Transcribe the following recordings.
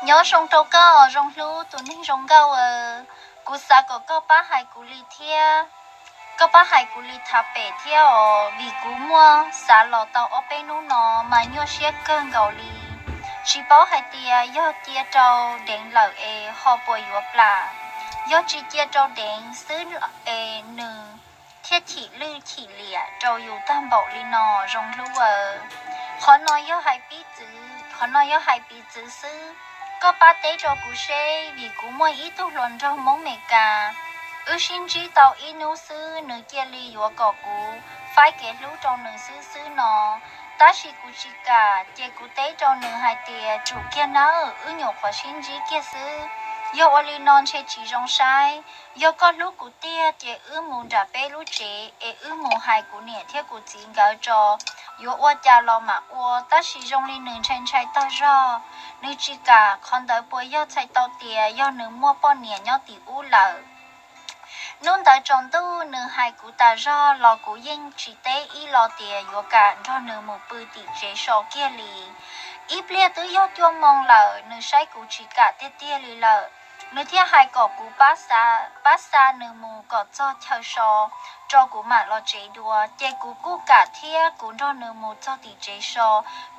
Nyob zoo rau koj zoo hlub tus neeg zoo nkauj aw, kuv xav kom koj pab hais kuv li thiab. Koj pab hais kuv li thav pem thiab os, vim kuv muaj xav los tau ob peb hnub no mas nyuaj siab kawg nkaus li. Tsis paub hais tias yog cia rau Deev lawm es ho puas yuav plam, yog tsis cia rau Deev xwb es nws thiaj chim lwj chim liam rau yus tag npaum li no zoo hlub aw. Qhov no yog hais piv txwv, qhov no yog hais piv txwv xwb. Koj pab teb rau kuv seb, vim kuv muaj ib tug hluas nraug Hmoob Meskas, wb sib ntsib tau ib hnub xwb nws cia li yuav kom kuv faib kev hlub rau nws xwb xwb no. Tab sis kuv tsis kam, ces kuv teb rau nws hais tias, tsum kiag nawb, wb nyuam qhuav sib ntsib kiag xwb, yog ua li no ntshe tsis zoo saib. Yog koj hlub kuv tiag ces wb mus nram peb lub tsev es wb mus hais kuv niam thiab kuv txiv nkawd tso, yuav ua cas los mam ua. Tab sis zoo li nws ntshai ntshai tag zog, nws tsis kam. Qhov ntawd puas yog txhais tau tias yog nws muaj poj niam nyob tim ub lawm? Hnub ntawd tsaus ntuj nws hais kuv tas zog los kuv yeej tsis teb ib los tias yuav kam nrog nws mus pw tim tsev so kiag li. Ib pliag twb yog cuaj moo lawm, nws saib kuv tsis kam tiag tiag li lawm, nws thiaj hais kom kuv pab xa, pab xa nws mus kom txog chaw so rau kuv mam los tsev dua. Ces kuv kuj kam thiab, kuv nrog nws mus txog tim tsev so,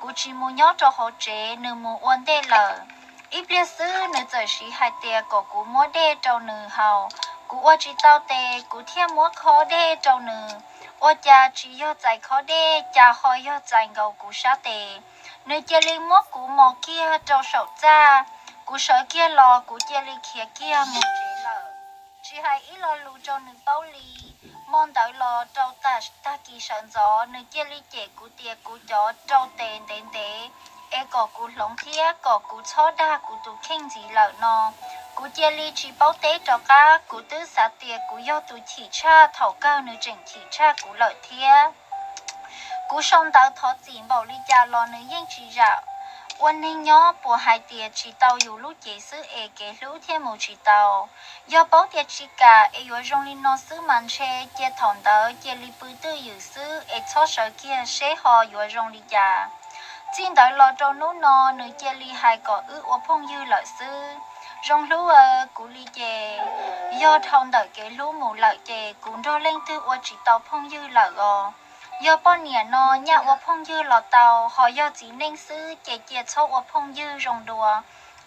kuv tsis mus nyob rau hauv tsev, nws mus ua ntej lawm. Ib pliag xwb nws txawm siv hais tias kom kuv muab dej rau nws haus. Kuv ua tsis tau tes, kuv thiaj muab khob dej rau nws. Ua cas tsis yog txais khob dej, cas ho yog txais nkaus kuv sab tes. Nws cia li muab kuv mos kiag rau saum txaj. Kuv sawv kiag los kuv cia li khiav kiag mus tsev lawm. Tsis hais ib lo lus rau nws paub li. Hmo ntawd los rau tag kis sawv ntxov nws cia li cem kuv tias kuv cov rau tes ntev ntev es kom kuv hloov thiab kom kuv txhob dag kuv tus kheej ntxiv lawm no. Kuv cia li tsis paub teb rov qab, kuv twb xav tias kuv yog tus chim tshaj, thaum kawg nws tseem chim tshaj kuv lawm thiab. Kuv sau ntawv thov txim npaum li cas los nws yeej tsis zam. Ua neeg nyob puas hais tias tsis tau yus lub cev xwb es kev hlub thiaj mus tsis tau? Yog paub tias tsis kam es yuav zoo li no xwb mas ntshe cia thaum ntawd cia li pw twj ywm xwb es txhob sawv kiag seb ho yuav zoo li cas. Txij ntawd los rau hnub no nws cia li hais kom wb ua phooj ywg lawm xwb. Zoo hlub aw, kuv li ces yog dhau ntawm kev hlub mus lawm ces kuv nrog leej twg ua tsis tau phooj ywg lawm os. Yog poj niam no nyaj ua phooj ywg los tau, ho yog txiv neej xwb ces cia txhob ua phooj ywg zoo dua.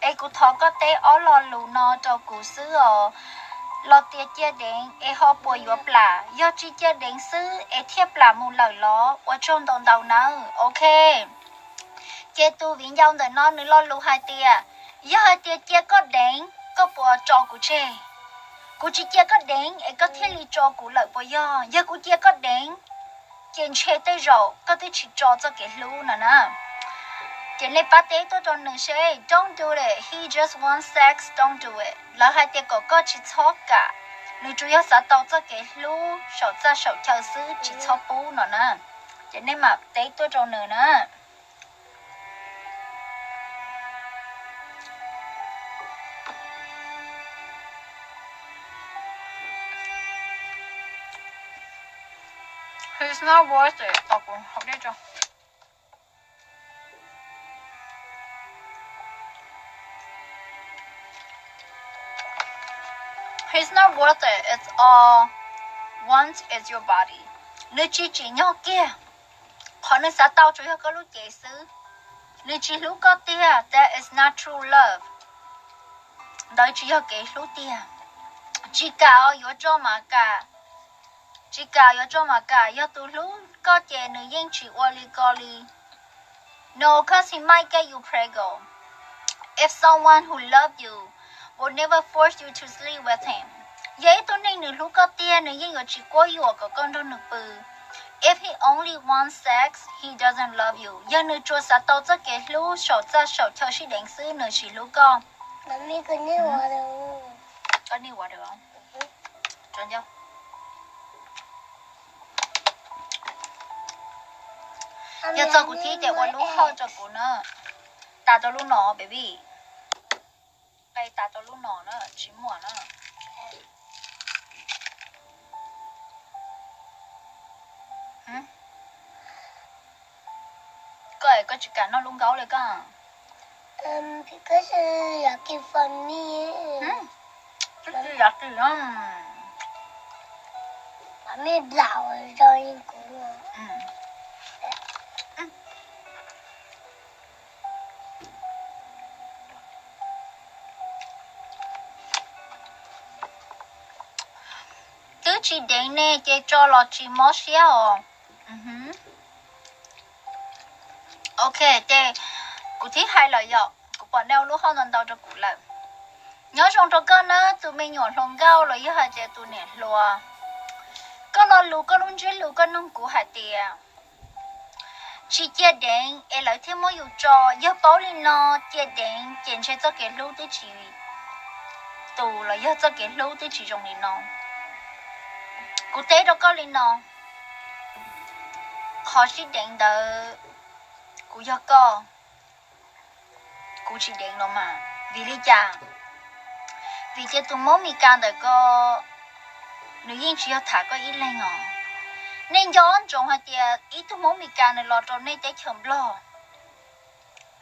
Es kuv thov koj teb ob lo lus no rau kuv xwb os. Los tias cia Deev es ho puas yuav plam? Yog tsis cia Deev xwb es thiaj plam mus lawm los? Ua tsaug ntau ntau nawb. Ok. Ces tus viv ncaus ntawm no nws lo lus hais tias, yog hais tias cia koj Deev koj puas tso kuv tseg? Kuv tsis cia koj Deev es koj thiaj li tso kuv lawm puas yog? Yog kuv cia koj Deev ces ntshe tej zaum koj twb tsis tso txoj kev hlub no na. Ces nej pab teb tuaj rau nws seb, don't do it, he just wants sex, don't do it. Lawv hais tias kom koj tsis txhob kam, nws tsuas yog xav tau txoj kev hlub saum txaj saum chaw xwb, tsis txhob pub no na. Ces nej mam teb tuaj rau nws na. He's not worth it. Tos kuv haus dej tso. He's not worth it. It's all wants is your body. Nws tsis tsim nyog kiag. Qhov nws xav tau tsuas yog koj lub cev xwb. Nws tsis hlub koj tiag. That is not true love. Ntawd tsis yog kev hlub tiag. Tsis kam os, yuav tso mas kam. Tsis kam, yuav tso mas kam. Yog tus hlub koj ces nws yeej tsis ua li ko li. No, cause he might get you pregnant. If someone who love you will never force you to sleep with him. Yog ib tug neeg nws hlub koj tiag, nws yeej yuav tsis quab yuam kom koj nrog nws pw. If he only wants sex, he doesn't love you. Yog nws tsuas xav tau txoj kev hlub saum txaj saum chaw sib deev xwb, nws tsis hlub koj. Yog txog kuv thib ces ua lub hauj rau kuv na. Tas rau lub no, baby. Qe tas rau lub no na, tsis muaj na. Koj es koj tsis kam noj lub nkaub li koj. Because you're cute for me. Twb tsis yog kis no. Mej laus zoo li kuv. Twb tsis deev ne ces tso los tsis mob siab os. Ok, ces kuv thib hais lawm yom, kuv pom nej ua lub hauj ntau ntau rau kuv lawm. Nyob zoo rau koj na tus me nyuam hluas nkauj los yog hais tias tus niam hluas. Koj lo lus, koj lub ntsiab lus koj nug kuv hais tias tsis cia deev es lawv thiaj muab yus tso. Yog paub li no, cia deev ces ntshe txoj kev hlub twb tsis tus los yog txoj kev hlub twb tsis zoo li no. Kuv teb rau koj li no, qhov sib deev ntawd kuv yog koj, kuv tsis deev los mas. Vim li cas? Vim tias tus Hmoob Mes Kas ntawm ko nws yeej tsis yog tham koj ib leeg os. Nej nco ntsoov hais tias ib tug Hmoob Mes Kas nws los rau nej teb chaws Nplog,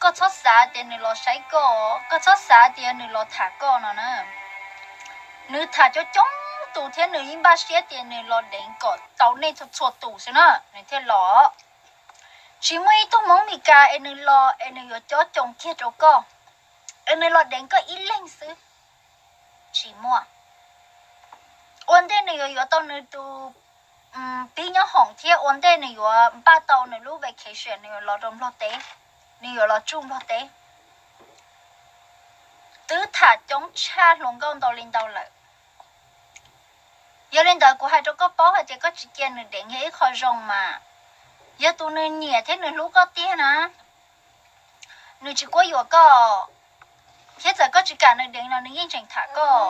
koj txhob xav tias nws los saib koj, koj txhob xav tias nws los tham koj no na. Nws tham coob coob tus thiab nws yeej npaj siab tias nws los deev kom tau nej txhua txhua tus xwb na nws thiaj los. Tsis muaj ib tug Hmoob Mes Kas es nws los es nws yuav cob coo kiag rau koj, es nws los deev koj ib leeg xwb. Tsis muaj. Ua ntej nws yuav yuav tau nws tus pib nyob hoom thiab ua ntej nws yuav npaj tau nws lub vacation nws yuav los rau Nplog teb, nws yuav los tsuj Nplog teb. Twb tham coob tshaj hluas nkauj ntau li ntau lawm. Yog li ntawd kuv hais rau koj paub hais tias koj tsis cia nws deev yog ib qho zoo mas. Yog tus nws nyiam thiab nws hlub koj tiag na, nws tsis quab yuam koj, thiab txawm koj tsis kam nws deev los nws yeej tseem tham koj.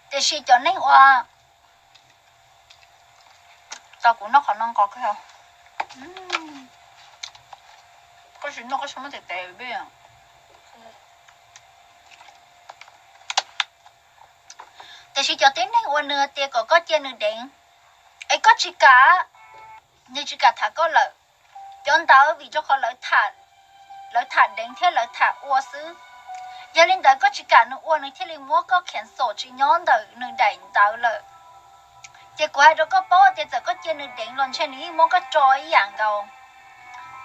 Tiam sis cov neeg ua, tau kuv noj qhov no nqos koj, koj tsis noj koj tsis muab tes tes. Tiam sis cov tib neeg uas nws tias kom koj cia nws deev, es koj tsis kam, nws tsis kam tham koj lawm, cov ntawd vim rau qhov lawv tham deev thiab lawv tham ua xwb. Yog li ntawd koj tsis kam nws ua nws thiaj li muab koj cancel tsis nyob ntawm nws daim ntawv lawm. Ces kuv hais rau koj paub tias txawm koj cia nws deev los ntshe nws yeej muab koj tso ib yam nkaus.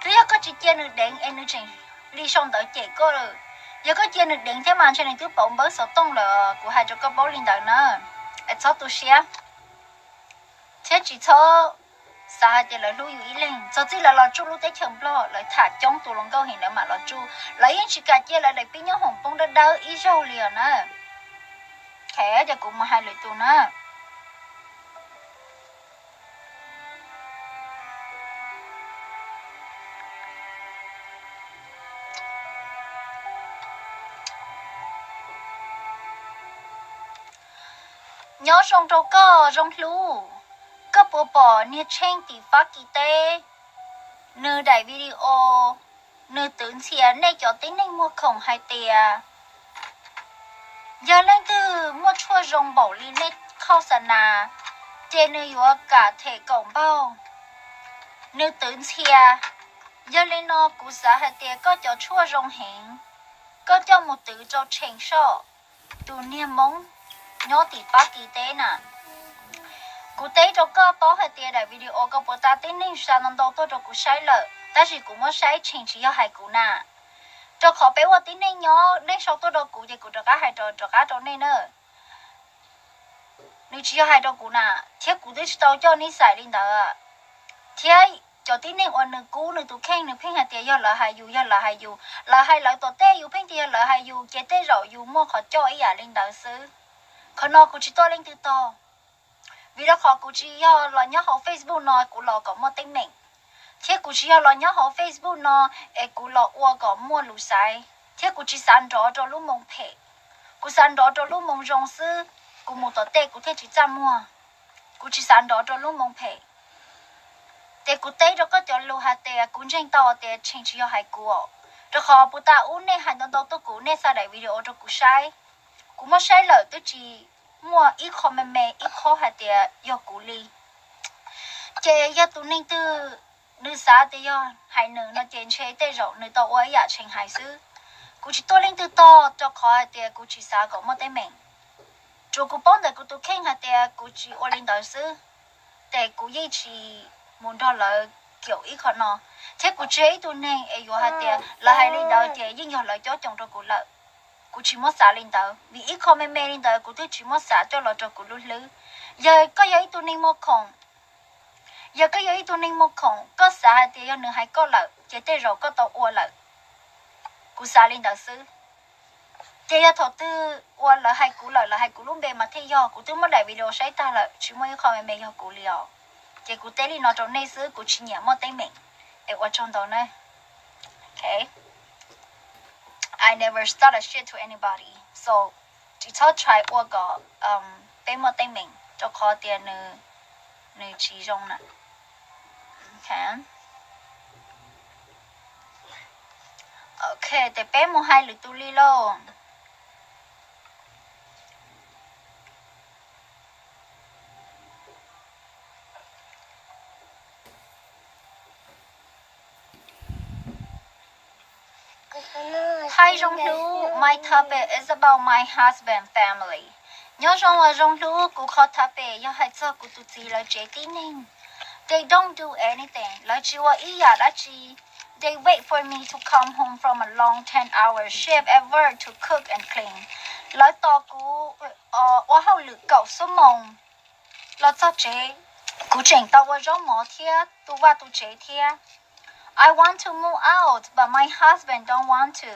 Twb yog koj tsis cia nws deev es nws tseem li sau ntawv cem koj lawm. Yog koj cia nws deev thiab mas ntshe nws twb pauv npawb xov tooj lawm, kuv hais rau koj paub li ntawd na. Es txhob tu siab thiab tsis txhob xav hais tias lawv hlub yus ib leeg. Txog txij lawv los tsuj lub teb chaws Nplog lawv tham coob tus hluas nkauj heev lawv mam los tsuj, lawv yeej tsis kam cia lawv daim pib nyob hoom poob dawb dawb ib zaug li os na. Ces kuv mus hais lwm tus na. Nyob zoo rau koj Zoo Hlub, koj puas pom niag Tsheej tim Fab Kis teb? Nws daim video, nws twv ntxhias nej cov tib neeg muag khoom hais tias yog leej twg muaj tshuaj zoo npaum li nej khauj xa nas, ces nws yuav kam them kaum npaug. Nws twv ntxhias, yog li no kuv xav hais tias koj cov tshuaj zoo heev, koj coj mus twv rau Tsheej soj, tus niag Hmoob nyob tim Fab Kis teb na. Kuv teb rau koj paub hais tias daim video koj puas tas tib neeg xa ntau ntau tuaj rau kuv saib lawm, tab sis kuv muab saib Tsheej tsis yog hais kuv na. Rau qhov peb ua tib neeg nyob, nej sau tuaj rau kuv ces kuv rov qab hais rov qab rau nej na. Nws tsis yog hais rau kuv na, thiab kuv twb tsis tau coj nib xais li ntawd. Thiab cov tib neeg uas nws kub nws tus kheej nws pheej hais tias yog lawv hais yus, yog lawv hais yus, lawv hais lawv tom tej yus pheej tias yog lawv hais yus, ces tej zaum yus muaj qhov coj ib yam li ntawd xwb. Qhov no kuv tsis tuaj leej twg tog, vim rau qhov kuv tsis yog los nyob hauv Facebook no kuv los kom muaj teeb meem, thiab kuv tsis yog los nyob hauv Facebook no es kuv los ua kom muaj lus xaiv, thiab kuv tsis xav nrov rau lub moo phem, kuv xav nrov rau lub moo zoo xwb. Kuv mus tom tej kuv thiaj tsis txaj muag, kuv tsis xav nrov rau lub moo phem. Ces kuv teb rau koj cov lus hais tias kuv ntseeg tau tias Tsheej tsis yog hais kuv, rau qhov puas tas ub nej hais ntau ntau tuaj kuv, nej xa daim video rau kuv saib. Kuv muab saib lawm twb tsis muaj ib qho me me ib qho hais tias yog kuv li. Ces yog tus neeg twg Nws xav tias yog hais nws no ces ntshe tej zaum nws tau ua ib yam tshee hais xwb. Kuv tsis tuaj leej twg tog rau qhov hais tias kuv tsis xav kom muaj teeb meem. Tsuas kuv paub ntawm kuv tus kheej hais tias kuv tsis ua li ntawd xwb, ces kuv yeej tsis mus nrog lawv kiam ib qho no. Thiab kuv tsis yog ib tug neeg es yuav hais tias lawv hais li ntawd ces yeej yog lawv cob coos rau kuv lawm. Kuv tsis muab xav li ntawd, vim ib qho me me li ntawd kuv twb tsis muab xav coj los rau kuv lub hlwb. Yog koj yog ib tug neeg muaj khoom, yog koj yog ib tug neeg muaj khoom, koj xav hais tias yog nws hais koj lawm ces tej zaum koj tau ua lawm. Kuv xav li ntawd xwb. Ces yog thaum twg uas lawv hais kuv lawm, lawv hais kuv lub npe mas thiaj yog. Kuv twb muab daim video saib tag lawm, tsis muaj ib qho me me yog kuv li os. Ces kuv teb li no rau nej xwb, kuv tsis nyiam muaj teeb meem. Es ua tsaug ntau na. Okay. I never start a shit to anybody. So, tsis txhob try ua kom peb muaj teeb meem rau qhov tias nws, nws tsis zoo na. Okay. Okay, ces peb mus hais lwm tus li lauj. Hi Zoo Hlub, my topic is about my husband family. Nyob zoo os Zoo Hlub, kuv qhov topic yog hais txog kuv tus txiv lawv tsev tib neeg. They don't do anything. Lawv tsis ua ib yam dab tsi. They wait for me to come home from a long ten hour shift at work to cook and clean. Lawv tos kuv ua hauj lwm kaum xuab moos los txog tsev, kuv tseem tau ua zaub mov thiab tu vaj tu tsev thiab. I want to move out, but my husband don't want to.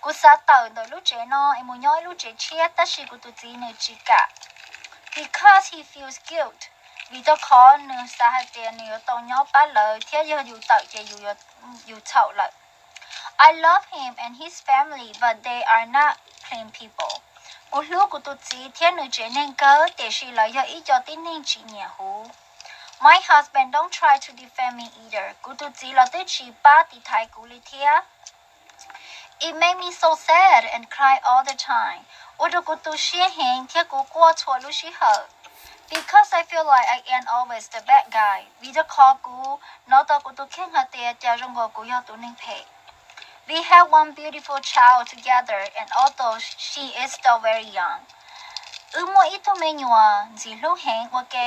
Kuv xav tawm ntawm lub tsev no es mus nyob ib lub tsev tshiab, tab sis kuv tus txiv nws tsis kam. Because he feels guilt. Vim rau qhov nws xav hais tias nws yuav tau nyob pab lawv thiab yog yus tawm ces yus txhaum lawm. I love him and his family, but they are not clean people. Kuv hlub kuv tus txiv thiab nws tsev neeg kawg, tiam sis lawv yog ib co tib neeg tsis nyiam huv. My husband don't try to defend me either. Kuv tus txiv los twb tsis pab tiv thaiv kuv li thiab. It make me so sad and cry all the time. Ua rau kuv tu siab heev thiab kuv quaj txhua lub sij hawm. Because I feel like I am always the bad guy. Vim rau qhov kuv hnov tau kuv tus kheej hais tias cas zoo nkaus kuv yog tus neeg phem. We have one beautiful child together, and although she is still very young, wb muaj ib tug me nyuam ntxim hlub heev ua ke.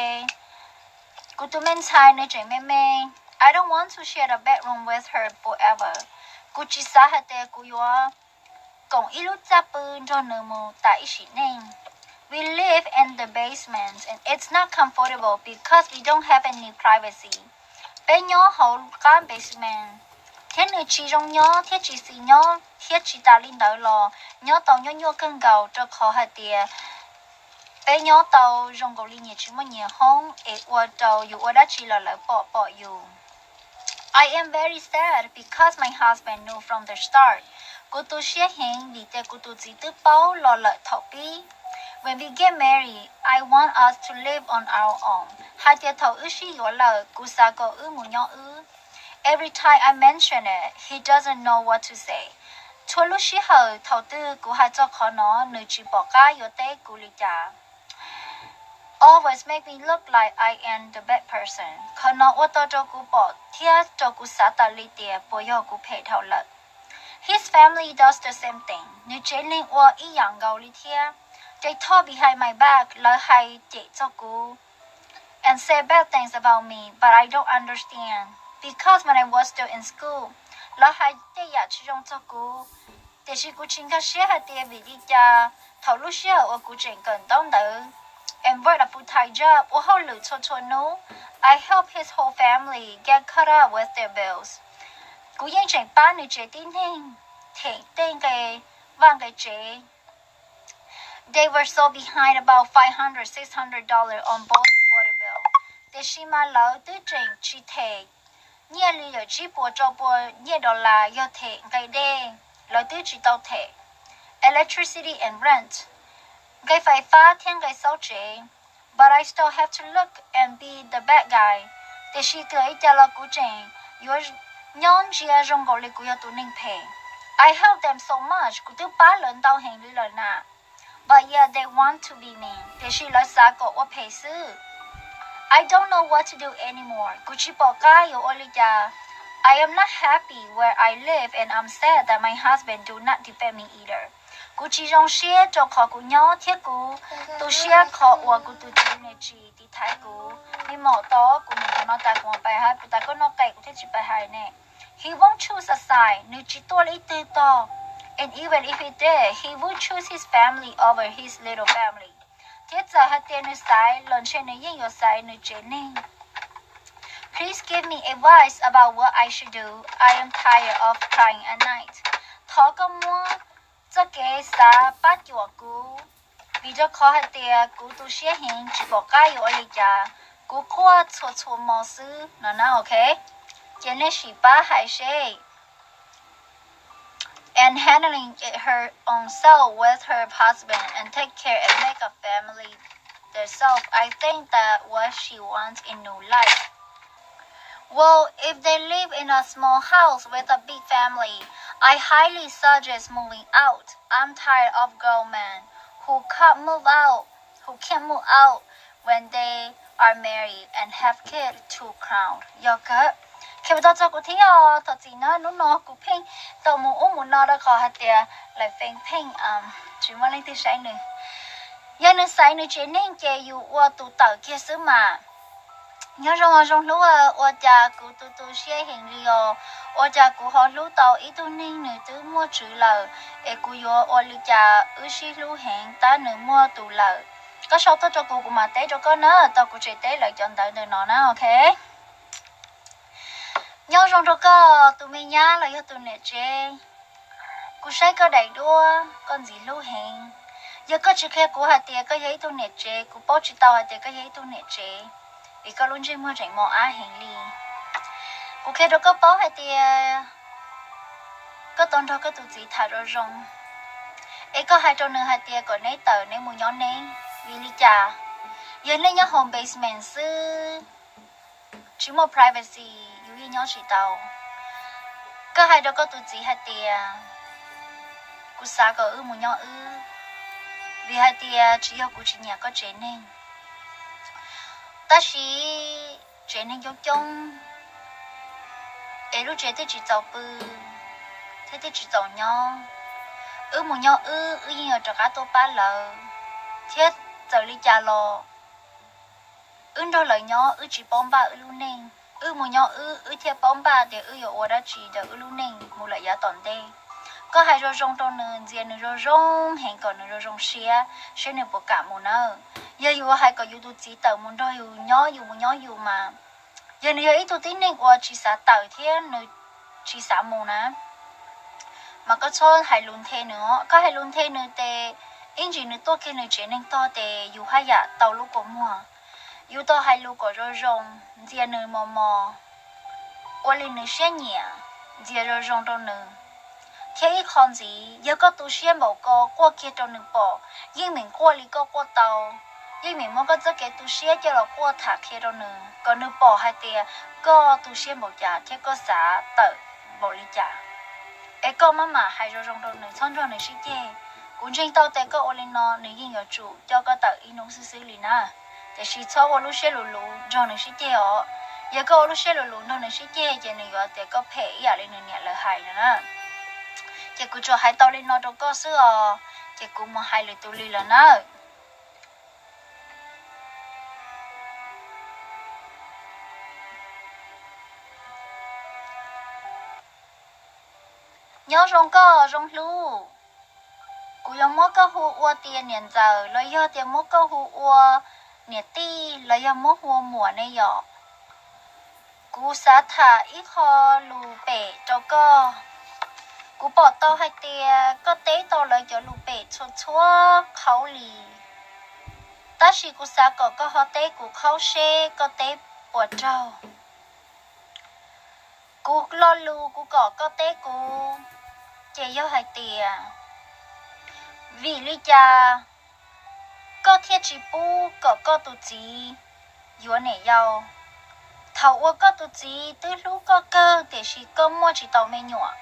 Kuv tus me ntxhais nws tseem me me. I don't want to share a bedroom with her forever. Kuv tsis xav hais tias kuv yuav koom ib lub txaj pw nrog nws mus tas ib sim neej. We live in the basement and it's not comfortable because we don't have any privacy. Peb nyob hauv qab basement, thiab nws tsis zoo nyob thiab tsis xis nyob, thiab tsis tas li ntawd los nyob tau nyuaj nyuaj kawg nkaus rau qhov hais tias peb nyob tau zoo nkaus li nyias tsis muaj nyias hoob es ua rau yus ua dab tsi los lawv pom pom yus. I am very sad because my husband knew from the start. Kuv tu siab heev vim tias kuv tus txiv twb paub los lawm thaum pib. When we get married, I want us to live on our own. Hais tias thaum wb sib yuav lawm, kuv xav kom wb mus nyob wb. Every time I mention it, he doesn't know what to say. Txhua lub sij hawm thaum twg kuv hais txog qhov no, nws tsis pom qab yuav teb kuv li cas. Always make me look like I am the bad person. Qhov no ua tau rau kuv pom thiab rau kuv xav tas li tias puas yog kuv phem dhau lawm. His family does the same thing. Nws tsev neeg ua ib yam nkaus li thiab. They talk behind my back, lawv hais cem txog kuv and say bad things about me, but I don't understand. Because when I was still in school, lawv hais tej yam tsis zoo txog kuv, tiam sis kuv tsis nkag siab hais tias vim li cas thaum lub sij hawm uas kuv tseem kawm ntaub ntawv and work a full-time job, ua hauj lwm txhua txhua hnub, I help his whole family get caught up with their bills. Kuv yeej tseem pab nws tsev tib neeg them tej nqe vaj nqe tsev. They were so behind about five hundred, six hundred dollars on both water bill. Tiam sis mas lawv twb tseem tsis them nyiaj li yam tsib puas rau pua nyiaj dollar yog them nqe dej, lawv twb tsis tau them. Electricity and rent, nqe fais fab thiab nqe xauj tsev. But I still have to look and be the bad guy. Tiam sis txawm li cas los kuv tseem yuav nyob ntsia zoo nkaus li kuv yog tus neeg phem. I help them so much, kuv twb pab lawv ntau heev li lawm na. But yet they want to be mean, tiam sis lawv xav kom ua phem xwb. I don't know what to do anymore. Kuv tsis pom qab yuav ua li cas. I am not happy where I live and I'm sad that my husband do not defend me either. Kuv tsis zoo siab rau qhov kuv nyob thiab kuv tu siab qhov uas kuv tus txiv nws tsis tiv thaiv kuv. Me mom tod kuv mus thaum no tas kuv mus pais hais, kuv tas koj noj qes kuv thiaj tsis pais hais ne. He won't choose a side, nws tsis tuaj li ib tug tog. And even if he did, he would choose his family over his little family. Thiab txawm hais tias nws xaiv los ntshe nws yeej yuav xaiv nws tsev neeg. Please give me advice about what I should do. I am tired of crying at night. Thov koj muab txoj kev xav pab cuam kuv, vim rau qhov hais tias kuv tu siab heev tsis pom qab yuav ua li cas, kuv quaj txhua txhua hmo xwb no na, ok? Ces nej sim pab hais seb. And handling it her own self with her husband and take care and make a family themselves. I think that what she wants in new life. Well, if they live in a small house with a big family, I highly suggest moving out. I'm tired of grown men who can't move out, who can't move out when they are married and have kids to crown. Yog kawg. Qhia tau txog kuv thiab os, thov txim na, hnub no kuv pheej tau mus ub mus no rau qhov hais tias lawv feem pheej tsis muaj leej twg saib nws. Yog nws xaiv nws tsev neeg ces yus ua tus tawm kiag xwb mas. Nyob zoo zoo hlub, ua cas kuv tu tu siab heev li os, ua cas kuv ho hlub tau ib tug neeg nws twb muaj tswv lawm, es kuv yuav ua li cas wb sib hlub heev tab nws muaj tus lawm. Koj sau tuaj rau kuv, kuv mam teb rau koj na, tau kuv tsev teb lawv cov ntawv ntawm no na, ok. Nyob zoo rau koj tus me nyab los yog tus niam tsev. Kuv saib koj daim duab, koj ntxim hlub heev. Yog koj tsis qhia kuv hais tias koj yog ib tug niam tsev, kuv paub tsis tau hais tias koj yog ib tug niam tsev, vim koj lub ntsej muag tseem mos ab heev li. Kuv qhia rau koj paub hais tias koj tau nrog koj tus txiv tham zoo zoo, es koj hais rau nws hais tias kom neb tawm neb mus nyob neb, vim li cas? Yog nej nyob hauv basement xwb, tsis muaj privacy, yus yeej nyob tsis tau. Koj hais rau koj tus txiv hais tias, kuv xav kom wb mus nyob wb, vim hais tias tsis yog kuv tsis nyiam koj tsev neeg, tab sis tsev neeg coob coob, es lub tsev twb tsis txaus pw thiab twb tsis txaus nyob. Wb mus nyob wb, wb yeej yuav rov qab tuaj pab lawv, thiab txawm li cas los wb nrog lawv nyob wb tsis paub npaj wb lub neej. Wb mus nyob wb, wb thiaj paub npaj tias wb yuav ua dab tsi rau wb lub neej mus lawm yav tom ntej. Koj hais zoo zoo rau nws, ntxias nws zoo zoo heev kom nws zoo zoo siab, seb nws puas kam mus nawb. Yog yus hais kom yus tus txiv tawm mus nrog yus nyob, yus mus nyob yus mas, yog nws yog ib tug tib neeg uas tsis xav tawm thiab nws tsis xav mus na, mas koj txhob hais lus nthe nws os. Koj hais lus nthe nws ces ib ntsis nws tuaj kiag nws tsev neeg tog ces yus haj yam tau lub kua muag. Yus tau hais lus kom zoo zoo, ntxias nws mos mos, ua li nws siab nyiam, ntxias zoo zoo rau nws. Thiab ib qho ntxiv, yog koj tu siab npaum ko quaj kiag rau nws pom, yeej meem quaj li koj quaj tau, yeej meem muab koj txoj kev tu siab coj los quaj tham qhia rau nws kom nws pom hais tias koj tu siab npaum cas thiab koj xav tawm npaum li cas. Es koj maj mam hais zoo zoo rau nws, txhob nrog nws sib ceg. Kuv ntseeg tau tias koj ua li no nws yeej yuav tsum coj koj tawm ib hnub xwb xwb li na. Tiam sis txhob ua lub siab luv luv nrog nws sib ceg os. Yog koj ua lub siab luv luv nrog nws sib ceg ces nws yuav tias koj phem ib yam li nws niam lawv hais no na. Ces kuv tsuas hais tau li no rau koj xwb os, ces kuv mus hais lwm tus li lawm nawb. Nyob zoo koj zoo hlub, kuv yuav muab koj hu ua tias niam ntxawm los yog tias muab koj hu ua niam tij los yog muab hu ua muam ne yom. Kuv xav tham ib qho lus pem rau koj. Kuv pom tau hais tias koj teb tau lawv cov lus pem txhua txhua qhov li, tab sis kuv xav kom koj ho teb kuv qhov seb koj teb puas raug. Kuv lo lus kuv kom koj teb kuv, ces yog hais tias, vim li cas koj thiaj tsis pub kom koj tus txiv yuav niam yau, thaum uas koj tus txiv twb hlub koj kawg tiam sis koj muaj tsis tau me nyuam?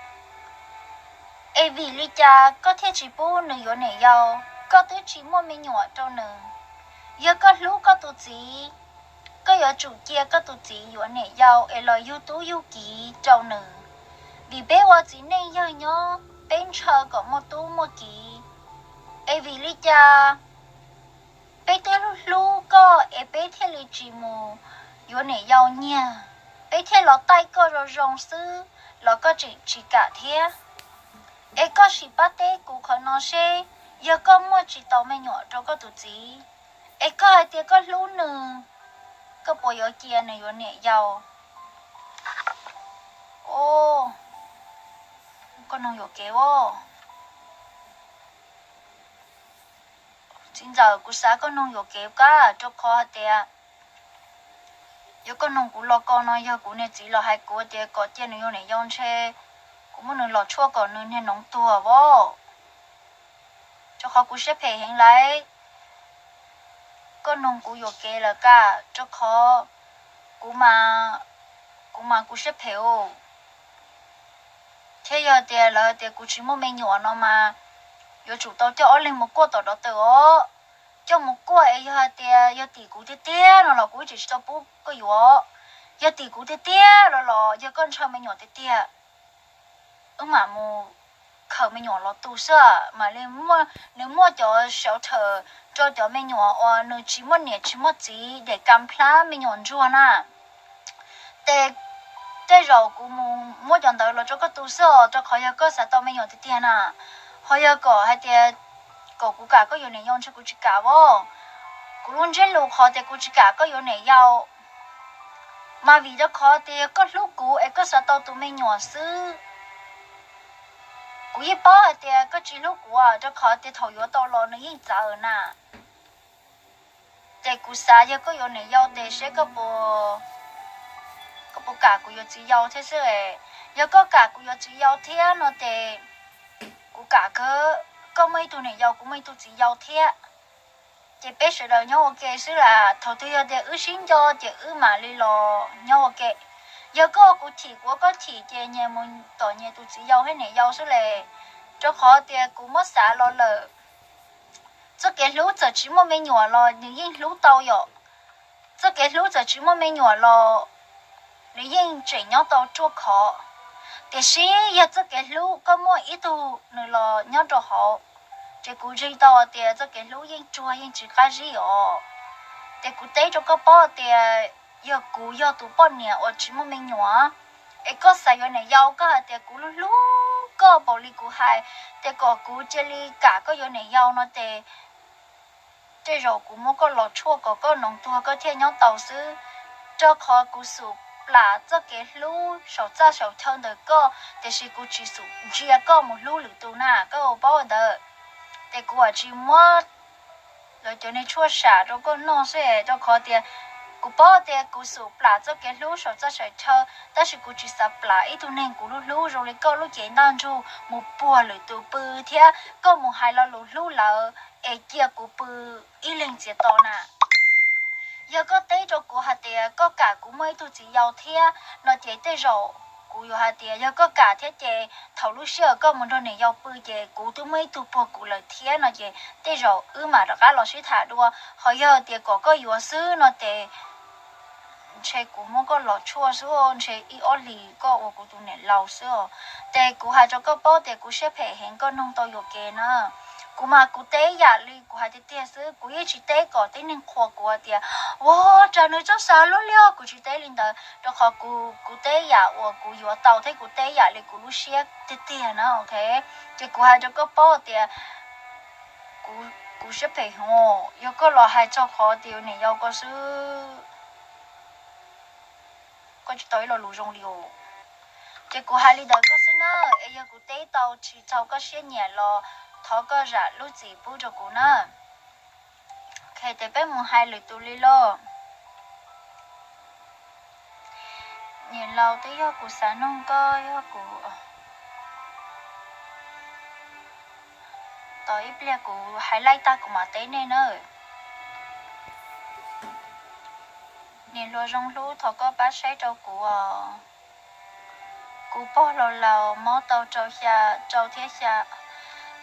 Es vim li cas koj thiaj tsis pub nws yuav niam yau? Koj twb tsis muaj me nyuam rau nws. Yog koj hlub koj tus txiv, koj yuav tsum cia koj tus txiv yuav niam yau es los yug tub yug kiv rau nws. Vim peb ua txiv neej yawg nyob peb ntshaw kom muaj tub muaj kiv, es vim li cas peb twb hlub hlub koj es peb thiaj li tsis mus yuav niam yau nyiag, peb thiaj los taij koj zoo zoo xwb los koj tseem tsis kam thiab. Es koj sim pab teb kuv qhov no seb, yog koj muaj tsis tau me nyuam rau koj tus txiv, es koj hais tias koj hlub nws, koj puas yuav cia nws yuav niam yau? Koj noog yuam kev as. Txiv ntxawm, kuv xav koj noog yuam kev kab, rau qhov hais tias yog koj noog kuv los ko no, yog kuv niag txiv los hais kuv tias kom cia nws yuav niam yau ntshe kuv muab nws los tshuaj kom nws niag noov tuag as. Rau qhov kuv siab phem heev lawm. Koj noog kuv yuam kev lawm kab, rau qhov kuv, kuv mas kuv siab phem as. Thiab yog tias lawv tias kuv tsis muaj me nyuam no mas yuav tsum tau coj ob leeg mus kuaj tom doctor os. Coj mus kuaj es yog hais tias yog tim kuv tiag tiag no los kuv ib tsis tsis tau pub koj yuav. Yog tim kuv tiag tiag los los yog koj ntshaw me nyuam tiag tiag, wb mam mus khaws me nyuam los tu xwb mam li. Nws muaj cov sawv thawm rau cov me nyuam uas nws tsis muaj niam tsis muaj txiv, dej kam plab me nyuam ntsuag na. Ces tej zaum kuv mus muab cov ntawd los rau koj tu xwb os, rau qhov yog koj xav tau me nyuam tiag tiag na. Ho yog kom hais tias kom kuv kam koj yuav niam yau ntshe kuv tsis kam as. Kuv lub ntsiab lus qhov tias kuv tsis kam koj yuav niam yau mas vim rau qhov tias koj hlub kuv es koj xav tau tus me nyuam xwb. Kuv yeej paub hais tias koj tsis hlub kuv, rau qhov tias thaum yuav tau los nws yeej txawv na. Ces kuv xav yog koj yuav niam yau ces seb koj puas kam kuv yuav txiv yau thiab xwb. Yog koj kam kuv yuav txiv yau thiab no ces kuv kam kawg. Koj muaj ib tug niam yau, kuv muaj ib tug txiv yau thiab. Ces peb sawv daws nyob ua ke xwb las. Thaum twg yog tias wb sib nco ces wb mam li los nyob ua ke. Yog koj ua kuv chim, kuv ua koj chim ces nyias mus tom nyias tus txiv yau thiab niam yau xwb las. Rau qhov tias kuv muab xav los lawm, txoj kev hlub txawm tsis muaj me nyuam los nws yeej hlub tau yom. Txoj kev hlub txawm tsis muaj me nyuam los nws yeej tseem nyob tau ruaj khov. Tiam sis yog txoj kev hlub koj muaj ib tug nws los nyob rau hauv, ces kuv ntseeg tau tias txoj kev hlub yeej tsuag yeej tsis qab zib os. Ces kuv teb rau koj paub tias yog kuv yog tus poj niam uas tsis muaj me nyuam, es koj xav yuav niam yau, koj hais tias kuv hlub hlub koj npaum li kuv hais, ces kom kuv cia li kam koj yuav niam yau no ces tej zaum kuv muab koj los tshuaj kom koj noov tuag koj thiaj nyob tau xwb. Rau qhov kuv xum plam txoj kev hlub saum txaj saum chaw ntawm koj, tiam sis kuv tsis xum ntsia koj mus hlub lwm tus na, koj ua paub ntawd. Ces kuv ua tsis muab lawv cov niag tshuaj sam rau koj noj xwb, rau qhov tias kuv paub tias kuv xum plam txoj kev hlub saum txaj saum chaw, tab sis kuv tsis xav plam ib tug neeg kuv hlub hlub zoo li koj lub cev ntaj ntsug mus puag lwm tus pw thiab koj mus hais lo lus hlub lawv es cia kuv pw ib leeg txiav to na. Yog koj teb rau kuv hais tias koj kam kuv muaj ib tug txiv yau thiab no ces tej zaum kuv yuav hais tias yog koj kam thiab ces thaum lub sij hawm koj mus nrog niam yau pw ces kuv twb muaj ib tug puag kuv lawm thiab no ces tej zaum wb mam rov qab los sib tham dua. Ho yog tias kom koj yuav xwb no ces ntshe kuv muab koj los tshuaj xwb, ntshe ib ob hlis koj ua kuv tus niam laus xwb os. Ces kuv hais rau koj paub tias kuv siab phem heev, koj noog tau yuam kev na. Kuv mas kuv teb yam li kuv hais tiag tiag xwb, kuv yeej tsis teb kom tib neeg qhuas kuv hais tias ua cas nws txoj xav luaj li os, kuv tsis teb li ntawd, rau qhov kuv teb yam uas kuv yuav tau thiab kuv teb yam li kuv lub siab tiag tiag na, ok. Ces kuv hais rau koj paub tias kuv siab phem heev, yog koj los hais txog qhov tias yuav niam yau ko xwb, koj tsis tau ib lo lus zoo li os. Ces kuv hais li ntawd koj xwb na, es yog kuv teb tau tsis txaus koj siab nyiam los thov koj zam lub txim pub rau kuv na. Ces peb mus hais lwm tus li lauj. Niam laus, twb yog kuv xav noog koj, yog kuv tos ib pliag kuv hais laij tag kuv mam teb nej na. Niam hluas zoo hlub, thov koj pab saib rau kuv os. Kuv pog laus laus mob tau rau xya, rau thiab xya,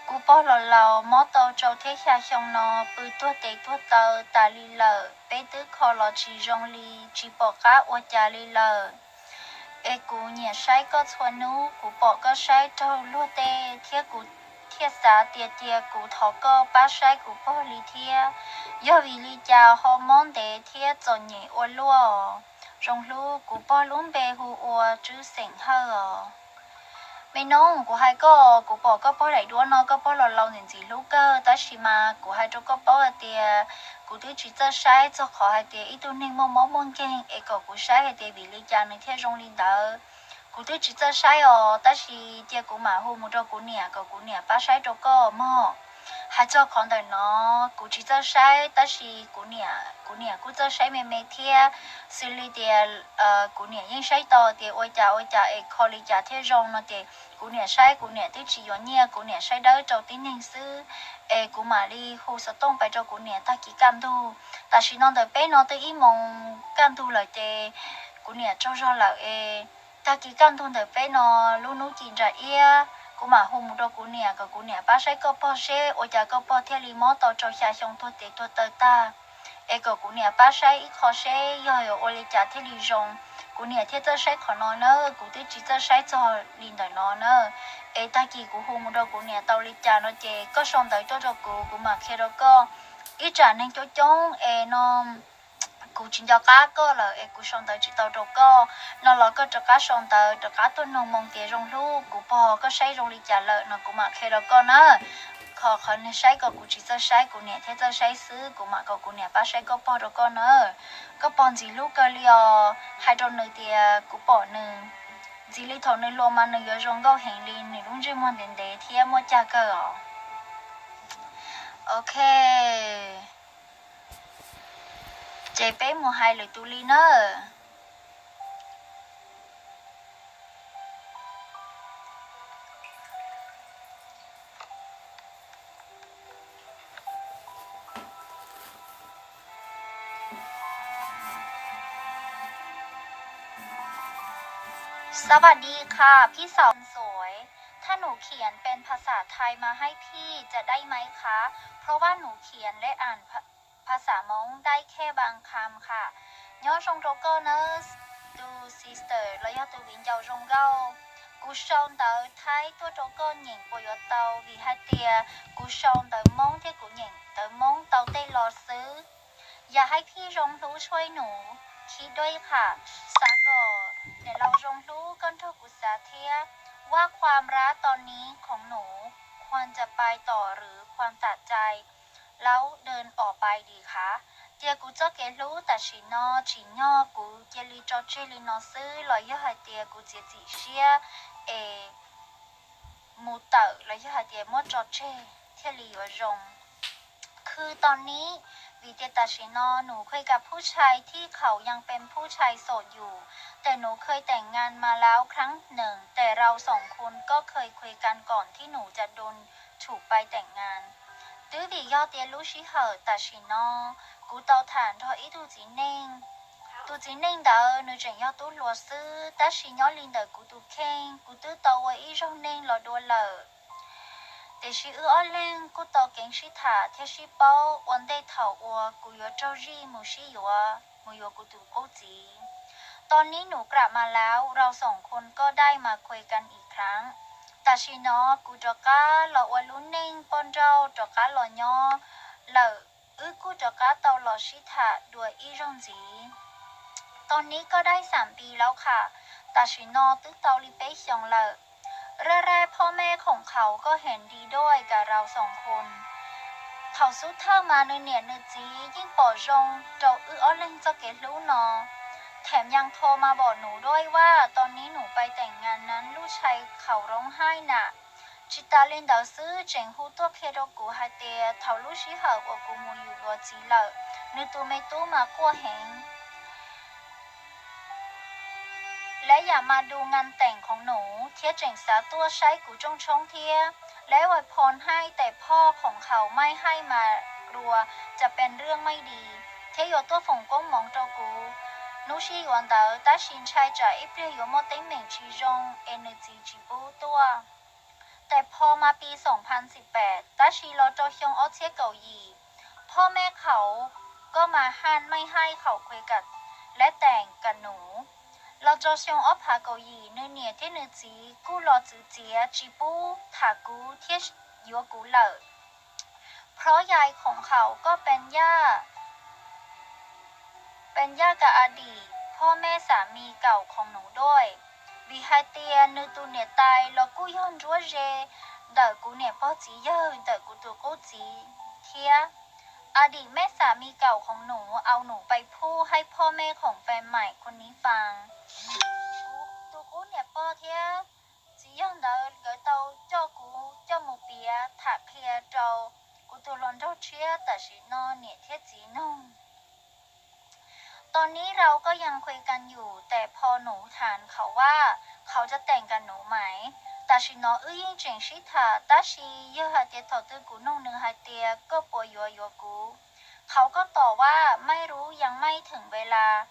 Kuv pog los laus mob tau rau thiab xya xyoo no pw tuag tes tuag taw tas li lawm, peb twb kho los tsis zoo li, tsis pom qab ua cas li lawm. Es kuv nyiam saib koj txhua hnub, kuv pom koj saib raug luag tej thiab kuv thiaj xav tias cia kuv thov koj pab saib kuv pog li thiab. Yog vim li cas ho mob ntev thiab txom nyem ua luaj? Zoo hlub, kuv pog lub npe hu ua Tswb Xeem Hawj os. Me noog, kuv hais koj, kuv pom koj pog daim duab no koj pog los laus ntxim ntxim hlub kawg, tab sis mas kuv hais rau koj paub hais tias kuv twb tsis txawj saib txog qhov hais tias ib tug neeg muaj mob muaj nkeeg es kom kuv saib hais tias vim li cas nws thiaj zoo li ntawd. Kuv twb tsis txawj saib os, tab sis cia kuv mam hu mus rau kuv niam kom kuv niam pab saib rau koj mog. Hais txog qhov ntawm no, kuv tsis txawj saib tab sis kuv niam, kuv niam kuj txawj saib me me thiab. Xws li tias kuv niam yeej saib tau tias ua cas ua cas es kho li cas thiaj zoo no ces kuv niam saib, kuv niam twb tsis yuav nyiaj, kuv niam saib dawb rau tib neeg xwb. Es kuv mam li hu xov tooj pais rau kuv niam tag kis kaj ntug. Tam sim no ntawm peb no twb ib moos kaj ntug lawm ces kuv niam tsaug zog lawm es tag kis kaj ntug ntawm peb no lub hnub ci ntsa iab kuv mam hu mus rau kuv niam kom kuv niam pab saib koj pog seb ua cas koj pog thiaj li mob tau rau xya xyoo tuag tes tuag taw tag. Es kom kuv niam pab saib ib qho seb yog yuav ua li cas thiaj li zoo, kuv niam thiaj txawj saib qhov no na, kuv twb tsis txawj saib txog li ntawm no na. Es tag kis kuv hu mus rau kuv niam tau li cas no ces koj sau ntawv tuaj rau kuv, kuv mam qhia rau koj. Ib tsam neeg coob coob es no kuv tsis nco qab koj lawm es kuv sau ntawv tsis tau rau koj no los koj rov qab sau ntawv rov qab tuaj noog moo tias zoo hlub, kuv pog koj saib zoo li cas lawm no kuv mam qhia rau koj na. Qhov, qhov niag saib ko kuv tsis txawj saib, kuv niam thiaj txawj saib xwb, kuv mam kom kuv niam pab saib koj pog rau koj na. Koj pog ntxim hlub kawg li os, hais rau nws tias kuv pom nws ntxim li thaum nws hluas mas nws yuav zoo nkauj heev li, nws lub ntsej muag ntev ntev thiab muaj cag kawg os. Ok, ces peb mus hais lwm tus li nawb. Sawadee ka, พี่สาวคนสวย ถ้าหนูเขียนเป็นภาษาไทยมาให้พี่จะได้ไหมคะ เพราะว่าหนูเขียนและอ่านภา ภาษามงได้แค่บางคำค่ะ Nyob zoo rau koj nawb, tus sister los yog tus viv ncaus zoo nkauj. Kuv sau ntawv Thaib tuaj rau koj nyeem puas yuav tau, vim hais tias kuv sau ntawv Hmoob thiab kuv nyeem ntawv Hmoob tau tej lo xwb. อยากให้พี่ Zoo Hlub ช่วยหนูคิดด้วยค่ะ Xav kom niam laus Zoo Hlub koj nrog kuv xav thiab. ว่าความรักตอนนี้ของหนู ควรจะไปต่อหรือควรตัดใจ แล้วเดินออกไปดีคะ Tias kuv txoj kev hlub tam sim no tsim nyog kuv cia li tso tseg li no xwb los yog hais tias kuv txiav txim siab es mus tawm los yog hais tias muab tso tseg thiaj li yuav zoo. คือตอนนี้ vim tias tam sim no หนูคุยกับผู้ชายที่เขายังเป็นผู้ชายโสดอยู่ แต่หนูเคยแต่งงานมาแล้วครั้งหนึ่ง แต่เราสองคนก็เคยคุยกันก่อนที่หนูจะโดนถูกไปแต่งงาน Twb vim yog tias lub sij hawm tam sim no kuv tau tham nrog ib tug txiv neej. Tus txiv neej ntawd nws tseem yog tub hluas xwb, tab sis nyob li ntawm kuv tus kheej, kuv twb tau ua ib zaug neej los dua lawm. Tiam sis wb ob leeg kuj tau keev sib tham thiab sib paub ua ntej thaum uas kuv yuav raug zij mus sib yuav, mus yuav kuv tus qub txiv. ตอนนี้หนูกลับมาแล้ว เราสองคนก็ได้มาคุยกันอีกครั้ง Tam sim no kuv rov qab los ua lub neej poj nrauj rov qab los nyob lawm, wb kuj rov qab tau los sib tham dua ib zaug ntxiv. ตอนนี้ก็ได้สามปีแล้วค่ะ Tam sim no twb tau li peb xyoos lawm. แรกๆ พ่อแม่ของเขาก็เห็นดีด้วยกับเราสองคน Thaum xub thawj mas nws niam nws txiv yeej pom zoo rau wb ob leeg txoj kev hlub no. แถมยังโทรมาบอกหนูด้วยว่าตอนนี้หนูไปแต่งงานนั้น ลูกชายเขาร้องไห้หนัก Tsis tas li ntawd xwb, tseem hu tuaj qhia rau kuv hais tias thaum lub sij hawm uas kuv mus yuav txiv lawm, nws tus me tub mas quaj heev. และอยากมาดูงานแต่งของหนู thiab tseem xav tuaj saib kuv rooj tshoob thiab. และอวยพรให้ แต่พ่อของเขาไม่ให้มารวม จะเป็นเรื่องไม่ดี thiab yuav tuaj foom koob hmoov rau kuv hnub sib yuav ntawd, tab sis ntshai tsam ib pliag yuav muaj teeb meem tsis zoo es nws txiv tsis pub tuaj. Tes pho mas pis xoom pha xim pem, tab sis los rau xyoo ob txhiab kaum yim, phob meb qhauv koj mas haj meej haij qhauv khuev kam leb teem kam num. Los rau xyoo ob phav kaum yim, nws niam thiab nws txiv kuj los txwv txiav tsis pub tham kuv thiab yuav kuv lawm. Phrob yai khoom qhaum koj pes yaj, pes yaj ka a dim phob meb xam mis kaum khoom num duaj, vim hais tias nws tus niam tais los kuj yog nruab ze ntawm kuv niam pog txiv yawg ntawm kuv tus qub txiv thiab. A dim meb xam mis kaum khoom num au num pais phuj haib phob meb khoom pes maim khuv niv fas. Tus qub niam pog thiab txiv yawg ntawd nkawd tau coj kuv coj mus piav tham qhia rau kuv tus hluas nraug tshiab tam sim no niam thiab txiv noog. Tau nib rau koj yeej khuv kas yum tes pho num tham khauv vaj, qhauv cov teem kas num mais. Tam sim no wb yeej tseem sib tham, tab sis yog hais tias thaum twg kuv noog nws hais tias koj puas yuav yuav kuv, qhauv koj tom vaj, mej rub yeej mej theem ve las.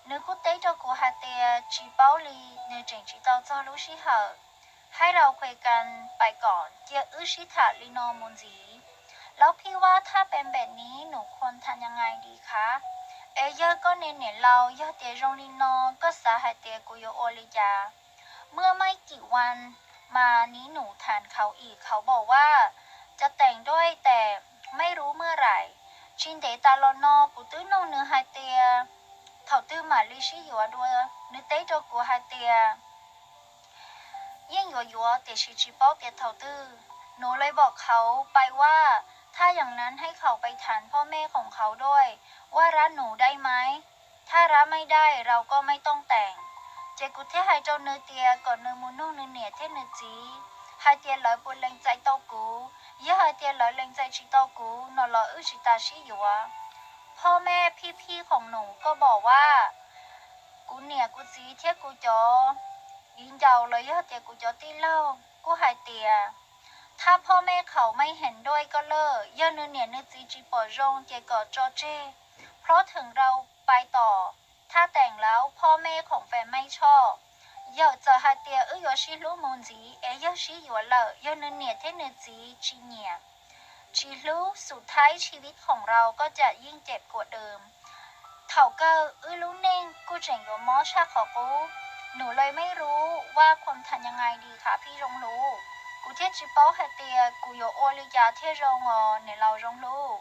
Nws kuj teb rau kuv hais tias tsis paub li, nws tseem tsis tau txog lub sij hawm. Haib rau khuv kas pais kom cia wb sib tham li no mus ntxiv. Laub phij vaj thaj pes npem nib num khuv tham nyas ngais di khav. Es yawg koj niam niam laus, yog tias zoo li no, koj xav hais tias kuv yuav ua li cas? Muaj mej cim vas mas nib num tham khauv ib khauv npaum vaj, cov teem duaj tes, mej rub muaj raim. Tsis ntev tas los no kuv twb noog nws hais tias thaum twg mam li sib yuav dua, nws teb rau kuv hais tias yeej yuav yuav tiam sis tsis paub tias thaum twg. Num lej vom khauv pais vaj, thaj yeem nas haib khauv pais tham phob mej khoom khauv duaj, vaj rab num dai mais, thaj rab mej dai rau koj mej tooj teem. Ces kuv thiaj hais rau nws tias kom nws mus noog nws niam thiab nws txiv hais tias lawv puas lees txais tau kuv. Yog hais tias lawv lees txais tsis tau kuv no los wb tsis tas sib yuav. Phob mej phij phij khoom num koj npaum vaj, kuv niam kuv txiv thiab kuv cov viv ncaus los yog tias kuv cov tij laug kuj hais tias thaj phob mej qhaum mej heem duaj koj lawm, yog nws niam nws txiv tsis pom zoo ces kom tso tseg. Plob theem rau pais tom thaj teem laub phob mej khoom pes mej tshoj. Yawm txawm hais tias wb yuav sib hlub mus ntxiv es yog sib yuav lawm, yog nws niam thiab nws txiv tsis nyiam, tsis hlub, xum thaib tsis vib khoom rau koj cam yeej cem kuam dwm. Thaum kawg wb lub neej kuj tseem yuav mob tshaj qhov qub. Num lej mej rub vaj khuv tham nyas ngais di khav phij zoo hlub. Kuv thiaj tsis paub hais tias kuv yuav ua li cas thiaj zoo os niam laus zoo hlub.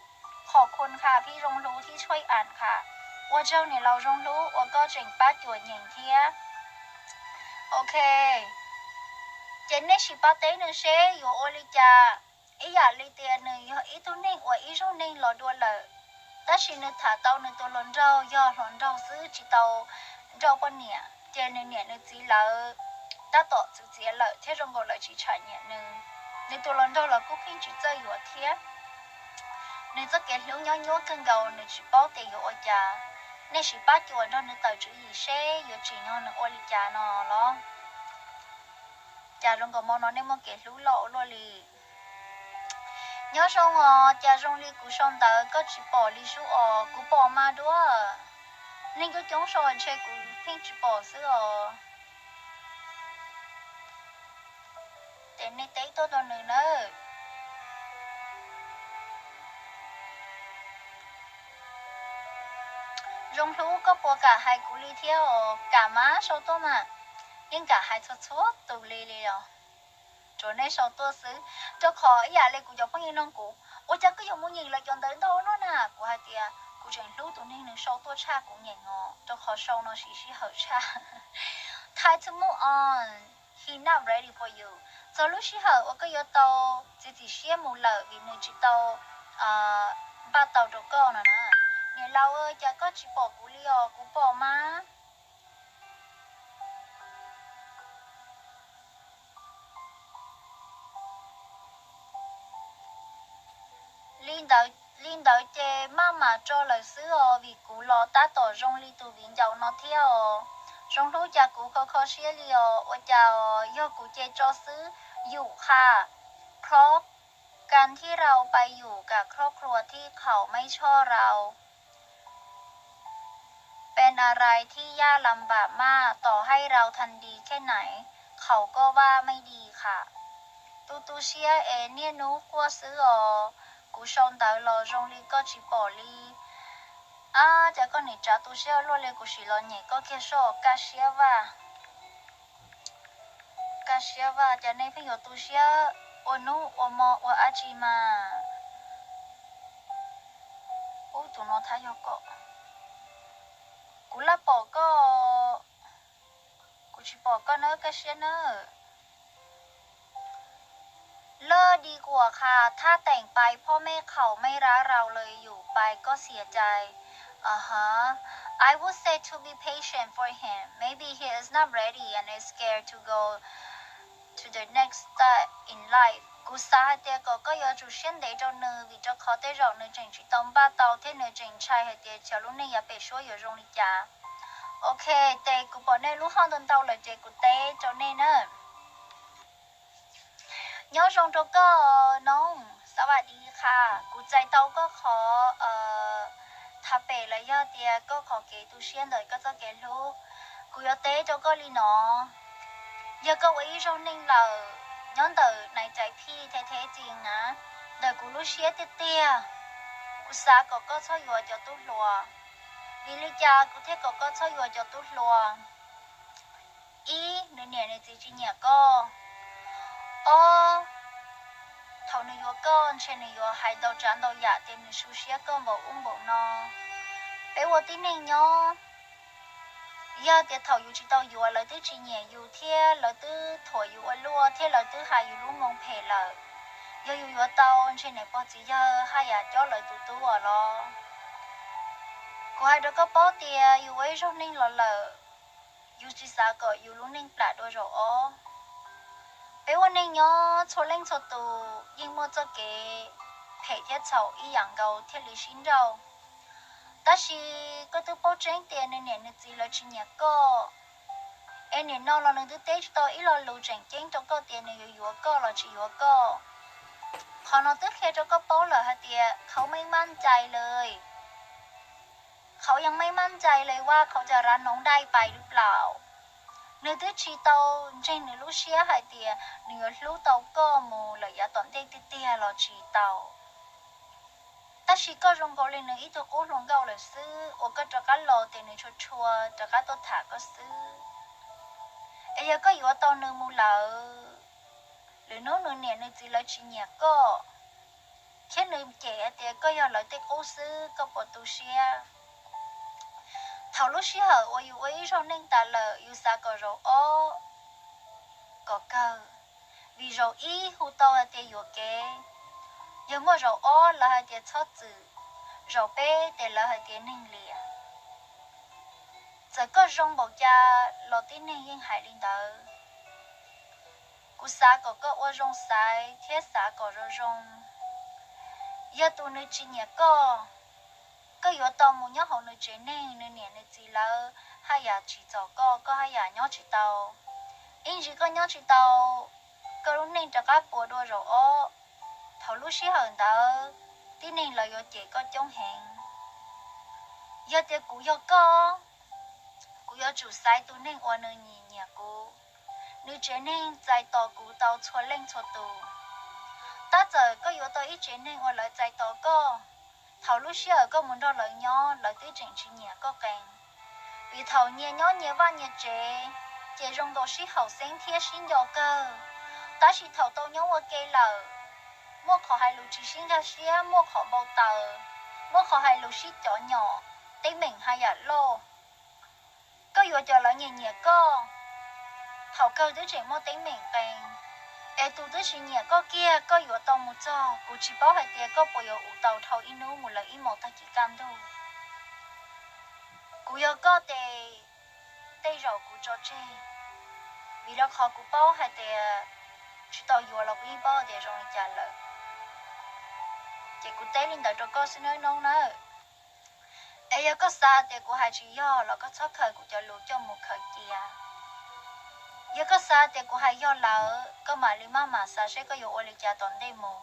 Qhov khuv khav phij zoo hlub thib tshuaj am khav. Ua tsaug niam laus zoo hlub uas koj tseem pab cuam nyeem thiab. Ok, ces nej sim pab teb nws seb yuav ua li cas. Ib yam li tias nws yog ib tug neeg uas ib zaug neeg los dua lawm, tab sis nws tham tau nws tus hluas nraug, yog hluas nraug xwb tsis tau nrauj poj niam, ces nws niam nws txiv lawv tab tom txwv txiav lawm thiab zoo nkaus lawv tsis tsham nyiam nws. Nws tus hluas nraug los kuj pheej tsis txawj yuav thiab. Nws txoj kev hlub nyob nyuaj kawg nkaus, nws tsis paub tias yuav ua cas. Nej sim pab cuam nrog nws tawm tswv yim seb yuav tsim nyog nws ua li cas no los. Cas zoo nkaus mo no nej muaj kev hlub loj ua luaj li. Nyob zoo os, cas zoo li kuv sau ntawv koj tsis pom li sub os, kuv pom mas duab. Neeg coob coob sau ntshe kuv pheej tsis pom xwb os. Ces nej teb tuaj rau nws nawb. Zoo hlub koj puas kam hais kuv li thiab os? Kam mas sau tuaj mas. Yeej kam hais txhua txhua tus li li os. Tsuav nej sau tuaj xwb. Rau qhov ib yam li kuv cov phooj ywg nug kuv, ua cas koj yuav mus nyeem lawv cov ntawv ntau luaj na? Kuv hais tias kuv tseem hlub tus neeg nws sau tuaj tshaj kuv nyeem os, rau qhov sau no siv sij hawm tshaj. Time to move on, he not ready for you. Txog lub sij hawm uas koj yuav tau txiav txim siab mus lawm vim nws tsis tau npaj tau rau koj no na. Niam laus, cas koj tsis pom kuv li os? Kuv pom mas. Li ntawd, li ntawd ces maj mam tso lawm xwb os, vim kuv los tab tom zoo li tus viv ncaus no thiab os. Zoo hlub cas kuv kho kho siab li os, ua cas os, yog kuv ces tso xwb. Yum qha, เพราะการที่เราไปอยู่กับครอบครัวที่เขาไม่ชอบเรา เป็นอะไรที่ยากลำบากมาก ต่อให้เราทำดีแค่ไหน เขาก็ว่าไม่ดีค่ะ Tu tu siab es niaj hnub quaj xwb os. Kuv sau ntawv los zoo li koj tsis pom li. Ab, cas koj nim tsav tu siab luaj li, kuv sim los nyem koj kiag soj. Kaj siab vaj, kaj siab vaj, cas nej pheej yuav tu siab ua hnub ua hmo ua dab tsi mas. Ub, tus no thab yog koj. Kuv laj pom koj, kuv tsis pom koj nawb, kaj siab nawb. เลิกดีกว่าค่ะ ถ้าแต่งไปพ่อแม่เขาไม่รักเราเลย อยู่ไปก็เสียใจ Uh-huh. I would say to be patient for him. Maybe he is not ready and is scared to go to the next step in life. Kuv xav hais tias kom koj yuav tsum siab ntev rau nws, vim rau qhov tej zaum nws tseem tsis tau npaj tau thiab nws tseem ntshai hais tias cov lub neej yav pem suab yuav zoo li cas. Ok, ces kuv pom nej lub hoj ntau ntau lawm ces kuv teb rau nej na. Nyob zoo rau koj, Noob, สวัสดีค่ะ. Kuv txais tau koj qhov tham pem los yog tias koj qhov kev tu siab ntawm koj txoj kev hlub. Kuv yuav teb rau koj li no, yog koj ua ib zaug neej lawm, nyob ntawm nais cais phij the the txis na, ntawm kuv lub siab tiag tiag, kuv xav kom koj txhob yuav cov tub hluas. Vim li cas kuv thiaj kom koj txhob yuav cov tub hluas? Ib, nws niam nws txiv tsis nyiam koj. Ob, thaum nws yuav koj ntshe nws yuav hais ntau tsav ntau yam tias nws xu siab koj npaum ub npaum no. Peb ua tib neeg nyob, yog tias thaum yus tsis tau yuav lawv twb tsis nyiam yus thiab lawv twb thuam yus ua luaj thiab lawv twb hais yus lub moo phem lawm, yog yus yuav tau ntshe niam pog txiv yawg haj yam cob lawv tus tub os los. Kuv hais rau koj paub tias yus ua ib zaug neej los lawm, yus tsis xav kom yus lub neej plam dua zaum ob. Peb ua neej nyob txhua leej txhua tus yeej muaj txoj kev phem thiab txhaum ib yam nkaus thiaj li sib nrauj. Tab sis koj twb paub tseeb tias nws niam nws txiv lawv tsis nyiam koj, es nim no los nws twb teb tsis tau ib lo lus tseem ceeb rau koj tias nws yuav yuav koj los tsis yuav koj. Qhov no twb qhia rau koj paub lawm hais tias เขาไม่มั่นใจเลย เขายังไม่มั่นใจเลยว่าเขาจะรักน้องได้ไปหรือเปล่า. Nws twb tsis tau ntseeg nws lub siab hais tias nws yuav hlub tau koj mus lawm yav tom ntej tiag tiag los tsis tau. Tab sis koj zoo nkaus li nws ib tug qub hluas nkauj lawm xwb, uas koj rov qab los ces nws tshua tshua rov qab tuaj tham koj xwb. Es yog koj yuav tau nws mus lawm, lwm hnub nws niam nws txiv lawv tsis nyiam koj, thiab nws cem hais tias koj yog lawv tej qub xwb, koj puas tu siab? Thaum lub sij hawm uas yus ua ib zaug neej tas lawm, yus xav kom zaum ob kom kawg, vim zaum ib hu tau hais tias yuam kev, yog muaj zaum ob lawv hais tias txhob txwm, zaum peb ces lawv hais tias neeg liam. Txawm koj zoo npaum cas los tib neeg yeej hais li ntawd. Kuv xav kom koj ua zoo xaiv thiab xav kom zoo zoo. Yog tus nws tsis nyiam koj, koj yuav tau mus nyob hauv nws tsev neeg, nws niam nws txiv lawv haj yam tsim txom koj, koj haj yam nyob tsis tau. Ib ntsis koj nyob tsis tau, koj lub neej rov qab puas dua zaum ob. Thaum lub sij hawm ntawd, tib neeg lawv yuav cem koj coob heev. Yog tias kuv yog koj, kuv yuav tsum xaiv tus neeg uas nws nyiam nyiam kuv. Nws tsev neeg txais tos kuv tau txhua leej txhua tus. Tab txawm koj yuav tau ib tsev neeg uas lawv txais tos koj, thaum lub sij hawm koj mus nrog lawv nyob, lawv twb tseem tsis nyiam koj qees. Vim thaum nyias nyob nyias vaj nyias tsev, ces zoo nkaus sib haum xeeb thiab sib nco kawg. Tab sis thaum tau nyob ua ke lawm, muaj qhov hais lus tsis sib nkag siab, muaj qhov npau taws, muaj qhov hais lus sib cov nyom, teeb meem haj yam loj. Koj yuav cov lawv nyiam nyiam koj, thaum kawg twb tseem muaj teeb meem qees. Es tus twb tsis nyiam koj kiag koj yuav tau mus txog, kuv tsis paub hais tias koj puas yuav ua tau dhau ib hnub mus lawm ib hmos tag kis kaj ntug. Kuv yog koj ces tej zaum kuv tso tseg, vim rau qhov kuv paub hais tias tsis tau yuav los kuv yeej paub tias zoo li cas lawm. Ces kuv teb li ntawd rau koj xwb nawb Noob nawb. Es yog koj xav tias kuv hais tsis yog los koj txhob khaws kuv cov lus coj mus khaws cia. Yog koj xav tias kuv hais yog lawm, koj mam li maj mam xav seb koj yuav ua li cas tom ntej mus.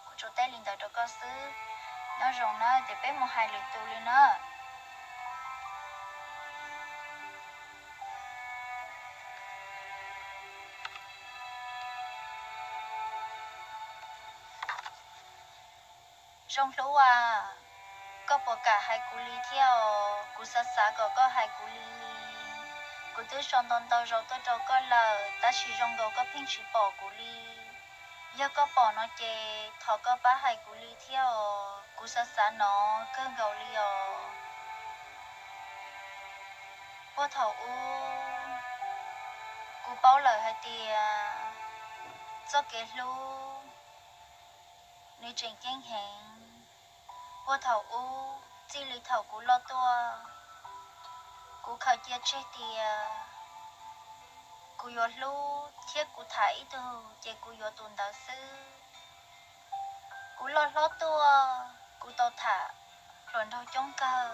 Kuv tsuas teb li ntawd rau koj xwb. Nyob zoo na, ces peb mus hais lwm tus li na. Zoo hlub a, koj puas kam hais kuv li thiab os? Kuv xav xav kom koj hais kuv li li. Kuv twb sau ntau ntau zaus tuaj rau koj lawm, tab sis zoo nkaus koj pheej tsis pom kuv li. Yog koj pom no ces thov koj pab hais kuv li thiab os, kuv xav xav nov kawg nkaus li os. Puag thaum ub, kuv paub lawm hais tias txoj kev hlub nws tseem ceeb heev. Puag thaum ub, txij li thaum kuv loj tuaj, kuv khaws cia tseg tias kuv yuav hlub thiab kuv tham ib tug ces kuv yuav tus ntawd xwb. Kuv loj hlob tuaj, kuv tau tham hluas nraug coob kawg,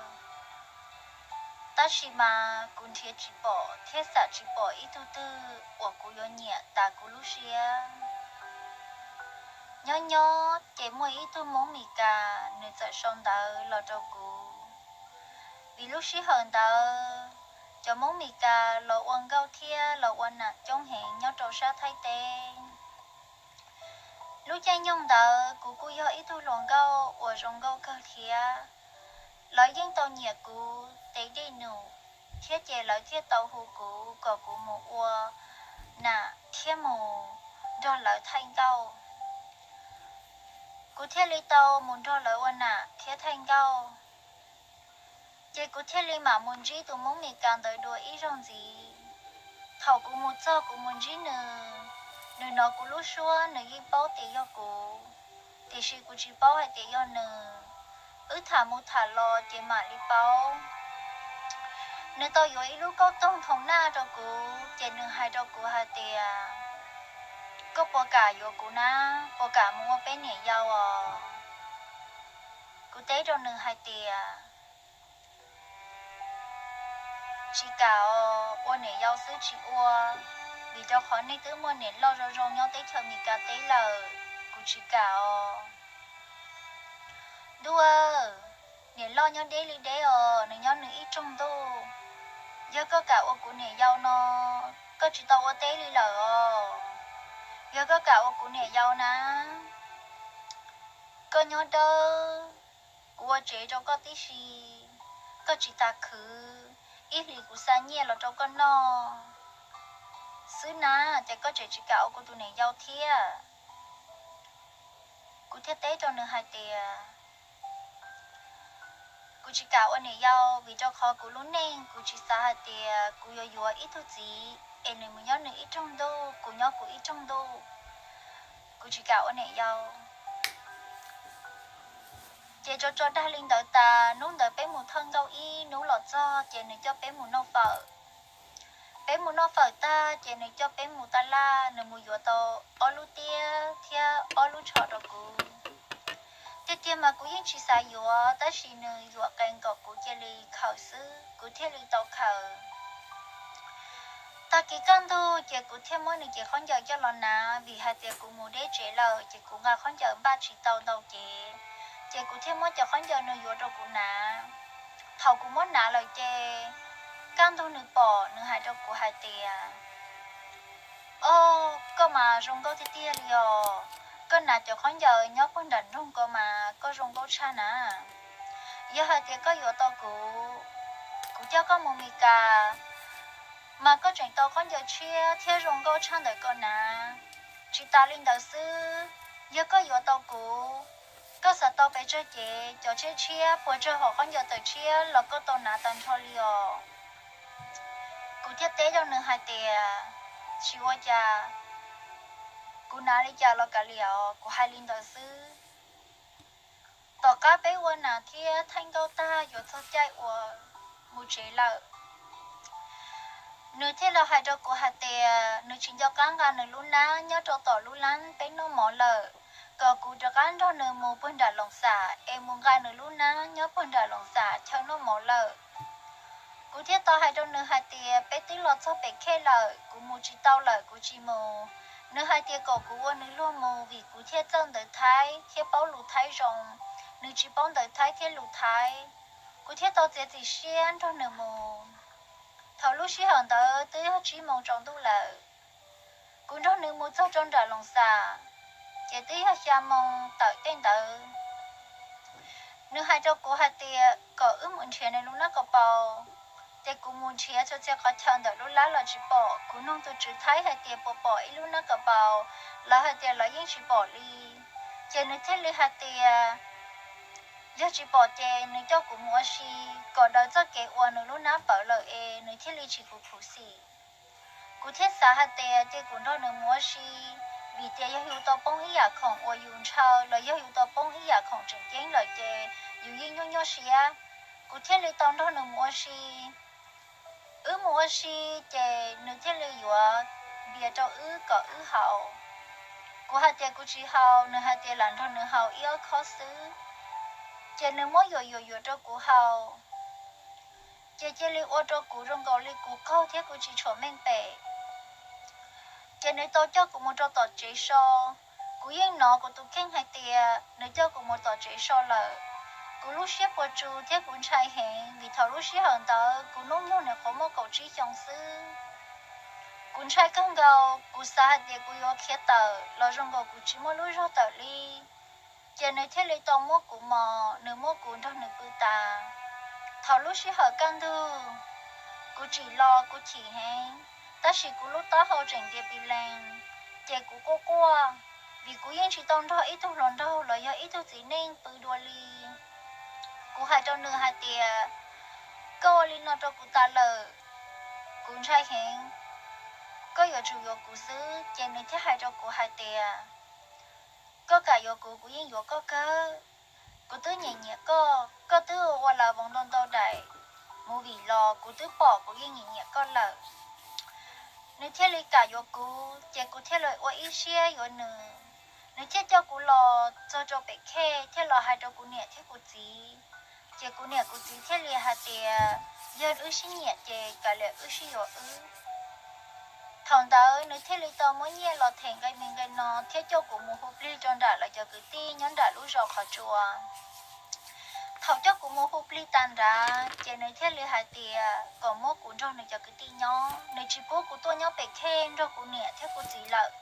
tab sis mas kuv nrhiav tsis pom thiab xam tsis pom ib tug twg uas kuv yuav nyiam tas kuv lub siab. Nyob nyob ces muaj ib tug Hmoob Mes Kas nws txawm sau ntawv los rau kuv. Vim lub sij hawm ntawd, cov Hmoob Mes Kas los ua nkauj thiab los ua nam coob heev nyob rau sab Thaib teb. Lub caij nyoog ntawd kuv kuj yog ib tug hluas nkauj uas zoo nkauj kawg thiab. Lawv yeej tau nyiam kuv tes dej num, thiab ces lawv thiaj tau hu kuv kom kuv mus ua nam thiab mus nrog lawv thaij nkauj. Kuv thiaj li tau mus nrog lawv ua nam thiab thaij nkauj. Ces kuv thiaj li mam mus ntsib tus Hmoob Mes Kas ntawd dua ib zaug ntxiv. Thaum kuv mus txog kuv mus ntsib nws, nws hnov kuv lub suab nws yeej paub tias yog kuv, tiam sis kuv tsis paub hais tias yog nws. Wb tham mus tham los ces mam li paub. Nws tau yuav ib lub kauj toog thoob naj rau kuv ces nws hais rau kuv hais tias, koj puas kam yuav kuv na, puas kam mus ua peb niam yau os? Kuv teb rau nws hais tias, tsis kam os, ua niam yau xwb tsis ua, vim rau qhov nej twb muaj niam loj zoo zoo nyob teb chaws Mes Kas teb lawm, kuv tsis kam os. Ntuj aw, niam loj nyob deb li deb os, nws nyob nws ib rooj ntuj. Yog koj kam ua kuv niam yau no, koj tsis tau ua teb li lawm os. Yog koj kam ua kuv niam yau na, koj nyob dawb, kuv ua tsev rau koj tib si, koj tsis tas khwv, ib hlis kuv xa nyiaj los rau koj noj xwb na, ces koj tseem tsis kam ua kuv tus niam yau thiab. Kuv thiaj teb rau nws hais tias, kuv tsis kam ua niam yau vim rau qhov kuv lub neej kuv tsis xav hais tias kuv yuav yuav ib tug txiv es nws mus nyob nws ib rooj ntuj, kuv nyob kuv ib rooj ntuj. Kuv tsis kam ua niam yau. Ces tso tso dag li ntawd tas, hnub ntawd peb mus thawj nkauj ib hnub los txog ces nws coj peb mus noj fawm. Peb mus noj fawm tag ces nws coj peb mus taj laj, nws mus yuav tau ob lub tiab thiab ob lub tsho rau kuv. Tiag tiag mas kuv yeej tsis xav yuav, tab sis nws yuam qees kom kuv cia li khaws xwb, kuv thiaj li tau khaws. Tag kis kaj ntug ces kuv thiaj muab nws cev khaub ncaws coj los hnav, vim hais tias kuv mus deb tsev lawm ces kuv nqa khaub ncaws npaj tsis tau ntau cev, ces kuv thiaj muab cov khaub ncaws nws yuav rau kuv hnav. Thaum kuv muab hnav lawm ces kaj ntug nws pom, nws hais rau kuv hais tias, o, koj mas zoo nkauj tiag tiag li os. Koj hnav cov khaub ncaws nyob puag nram nroog ko mas koj zoo nkauj tshaj na. Yog hais tias koj yuav tau kuv, kuv coj koj mus Mes Kas, mas koj tseem tau khaub ncaws tshiab thiab zoo nkauj tshaj ntawm ko hnav. Tsis tas li ntawd xwb, yog koj yuav tau kuv, koj xav tau pes tsawg cev cov tshiab tshiab puas tsawg hom khaub ncaws tawm tshiab los koj tau hnav tag nrho li os. Kuv thiaj teb rau nws hais tias, tsis ua cas, kuv hnav li cas los kav liam os, kuv hais li ntawd xwb. Tom qab peb ua nam thiab thaij nkauj tag yuav txog caij uas mus tsev lawm, nws thiaj los hais rau kuv hais tias nws tsis nco qab nqa nws lub hnab nyob rau tom lub lab peb noj mov lawm, kom kuv rov qab nrog nws mus puag nram Loos Xam es mus nqa nws lub hnab nyob puag nram Loos Xam chaw noj mov lawm. Kuv thiaj tau hais rau nws hais tias peb twb los txog pem khej lawm, kuv mus tsis tau lawm kuv tsis mus. Nws hais tias kom kuv ua nws luag mus vim kuv thiaj txawj ntawv Thaib thiab paub lus Thaib zoo, nws tsis paub ntawv Thaib thiab lus Thaib. Kuv thiaj tau txiav txim siab nrog nws mus. Thaum lub sij hawm ntawd twb yog tsib moos tsaus ntuj lawm. Kuv nrog nws mus txog rau nram Loos Xam, ces twb yog xya moos tawm tej ntawd. Nws hais rau kuv hais tias kom wb mus nrhiav nws lub nab kaus paus. Ces kuv mus nrhiav txhua txhia qhov chaw ntawm lub lab los tsis pom. Kuv nug tus tswv Thaib hais tias puas pom ib lub nab kaus paus, lawv hais tias lawv yeej tsis pom li. Ces nws thiaj li hais tias yog tsis pom ces nws coj kuv mus ua si, kom daws txoj kev uas nws lub nab pawv lawm es nws thiaj li tsis khuv xim. Kuv thiaj xav hais tias cia kuv nrog nws mus ua si, vim tias yog yus tau poob ib yam khoom uas yus ntshaw los yog yus tau poob ib yam khoom tseem ceeb lawm ces yus yeej nyuaj nyuaj siab. Kuv thiaj li tau nrog nws mus ua si. Wb mus ua si ces nws thiaj li yuav npias rau wb kom wb haus. Kuv hais tias kuv tsis haus, nws hais tias lam nrog nws haus ib ob khob xwb. Ces nws muab yuam yuam yuam rau kuv haus. Ces cia li ua rau kuv zoo nkaus li kuv qaug thiab kuv tsis tshua meej pem. Ces nws tau coj kuv mus rau tom tsev so. Kuv yeej hnov kuv tus kheej hais tias nws coj kuv mus tom tsev so lawm. Kuv lub siab puas tsuaj thiab kuv ntshai heev vim thaum lub sij hawm ntawd kuv hnub nyoog nyuam qhuav muaj kaum tsib xyoo xwb. Kuv ntshai kawg nkaus, kuv xav hais tias kuv yuav khiav tawm los zoo nkaus kuv tsis muaj lub zog tawm li. Ces nws thiaj li tau muab kuv mos, nws muab kuv nrog nws pw tas. Thaum lub sij hawm kaj ntug, kuv tsim los kuv chim heev, tab sis kuv lub taub hau tseem ntiav pis lees, ces kuv quaj quaj, vim kuv yeej tsis tau nrog ib tug hluas nraug los yog ib tug txiv neej pw dua li. Kuv hais rau nws hais tias, koj ua li no rau kuv tas lawm, kuv ntshai heev, koj yuav tsum yuav kuv xwb. Ces nws thiaj hais rau kuv hais tias, koj kam yuav kuv, kuv yeej yuav koj kawg. Kuv twb nyiam nyiam koj, koj twb ua lawv voos ntau ntau daim movie los kuv twb pom, kuv yeej nyiam nyiam koj lawm. Nws thiaj li kam yuav kuv, ces kuv thiaj li ua ib siab yuav nws. Nws thiaj coj kuv los txog rau pem khej thiaj los hais rau kuv niam thiab kuv txiv. Ces kuv niam kuv txiv thiaj li hais tias, yog wb sib nyiam ces kav liam wb sib yuav wb. Thaum ntawd nws thiaj li tau muab nyiaj los them nqe me nqe no thiab coj kuv mus hu plig rau nram lawv cov kwv tij nyob nram lub zos qhov tsua. Thaum coj kuv mus hu plig tas nrad ces nws thiaj li hais tias kom muab kuv nrog nws cov kwv tij nyob, nws tsis pub kuv tuaj nyob pem khej nrog kuv niam thiab kuv txiv lawm.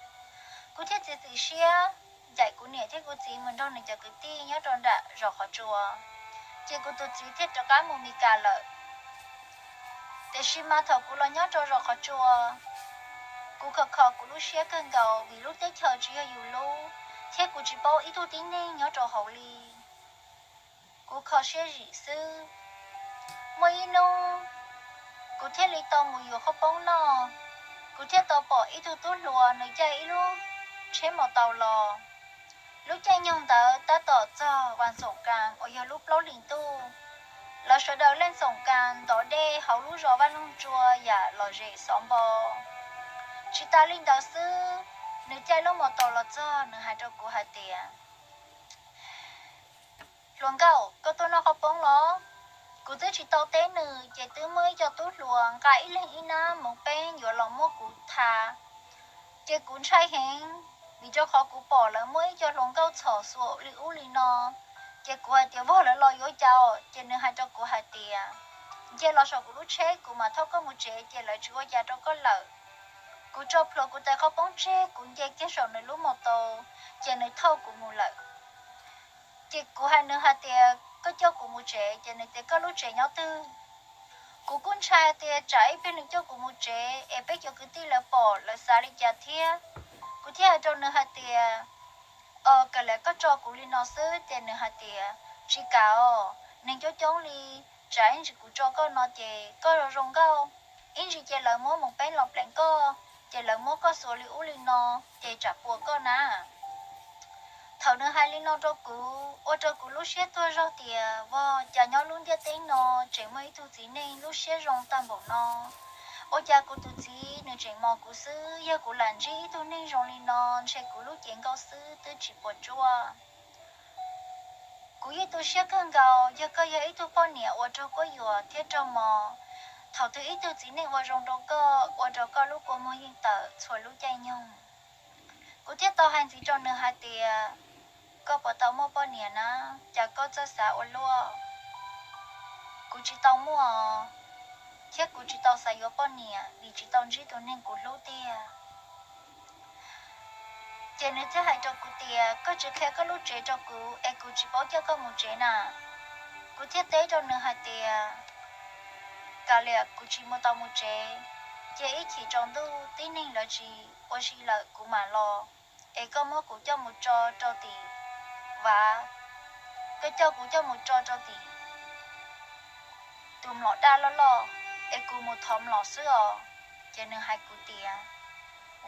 Kuv thiaj txiav txim siab ncaim kuv niam thiab kuv txiv mus nrog nws cov kwv tij nyob rau nram zos qhov tsua, ces kuv tus txiv thiaj rov qab mus Mes Kas lawm. Tiam sis mas thaum kuv los nyob rau zos qhov tsua, kuv khov kho kuv lub siab kawg nkaus vim lub teb chaws tsis yog yus lub, thiab kuv tsis paub ib tug tib neeg nyob rau hauv li. Kuv kho siab zim xwb. Muaj ib hnub, kuv thiaj li tau mus yuav qhaub poob noj. Kuv thiaj tau pom ib tug tub hluas nws caij ib lub tsheb mos taus los. Lub caij nyoog ntawd tab tom txog Vas Xoom Kas uas yog lub plaub hlis ntuj. Lawv sawv daws leej xoom kas ntov dej hauv lub zos Vaj Loog Tsua yam lom zem xov npo. Tsis tas li ntawd xwb, nws caij lub mos taus los txog, nws hais rau kuv hais tias, hluas nkauj, koj tuaj noj qhaub poob los? Kuv twb tsis tau teb nws ces twb muaj ib co tub hluas nqa ib leeg ib nab moov peb yuav los muab kuv tha. Ces kuv ntshai heev, vim rau qhov kuv pom lawv muab ib co hluas nkauj txhom xuas li ub li no. Ces kuv hais tias, vog, lawv los yuav cas? Ces nws hais rau kuv hais tias, nce los saum kuv lub tsheb, kuv mam thauj koj mus tsev, ces lawv tsis ua cas rau koj lawm. Kuv tso plhuav kuv tais qhaub poob tseg, kuv nce kiag saum nws lub mos taus, ces nws thauj kuv mus lawm. Ces kuv hais nws hais tias, koj coj kuv mus tsev, ces nws tias, koj lub tsev nyob twg? Kuv kuj ntshai tias tsam ib pliag nws coj kuv mus tsev es peb cov kwv tij lawv pom lawv xav li cas thiab. Kuv thiaj hais rau nws hais tias, o, kav liam koj tso kuv li no xwb. Ces nws hais tias, tsis kam os, neeg coob coob li, tsam ib ntsis kuv tso koj no ces koj zoo zoo nkauj, ib ntsis ces lawv muab moov peb los pleev koj, ces lawv muab koj xuas li ub li no, ces tsam puas koj na. Thaum nws hais li no rau kuv, ua rau kuv lub siab tuag zog tias, vog, cas nyob lub ntiaj teb no tseem muaj ib tug txiv neej lub siab zoo tag npaum no. Ua cas kuv tus txiv nws tseem mos kuv xwb, yog kuv lam ntsib ib tug neeg zoo li no, ntshe kuv lub cev nkauj xwb twb tsis puas tsuaj. Kuv yeej tu siab kawg nkaus, yog koj yog ib tug poj niam uas raug quab yuam thiab raug mos, thaum twg ib tug txiv neej ua zoo rau koj, ua rau koj lub kua muag yeej tawm txhua lub caij nyoog. Kuv thiaj tau hais ntxiv rau nws hais tias, koj puas tau muaj poj niam na, cas koj txawj xav ua luaj? Kuv tsis tau muaj, thiab kuv tsis tau xav yuav poj niam vim tsis tau ntsib tus neeg kuv hlub tiag. Ces nws thiaj hais rau kuv tias, koj tsis qhia koj lub tsev rau kuv es kuv tsis paub coj koj mus tsev na. Kuv thiaj teb rau nws hais tias, Kav liam, kuv tsis mus tau mus tsev, cia ib chim tsaus ntuj tib neeg lawv tsis ua si lawm kuv mam los, es koj muab kuv coj mus tso rau tim vaj, koj coj kuv coj mus tso rau tim tus mlom daj loj loj, es kuv mus thov mlom xwb os. Ces nws hais kuv tias,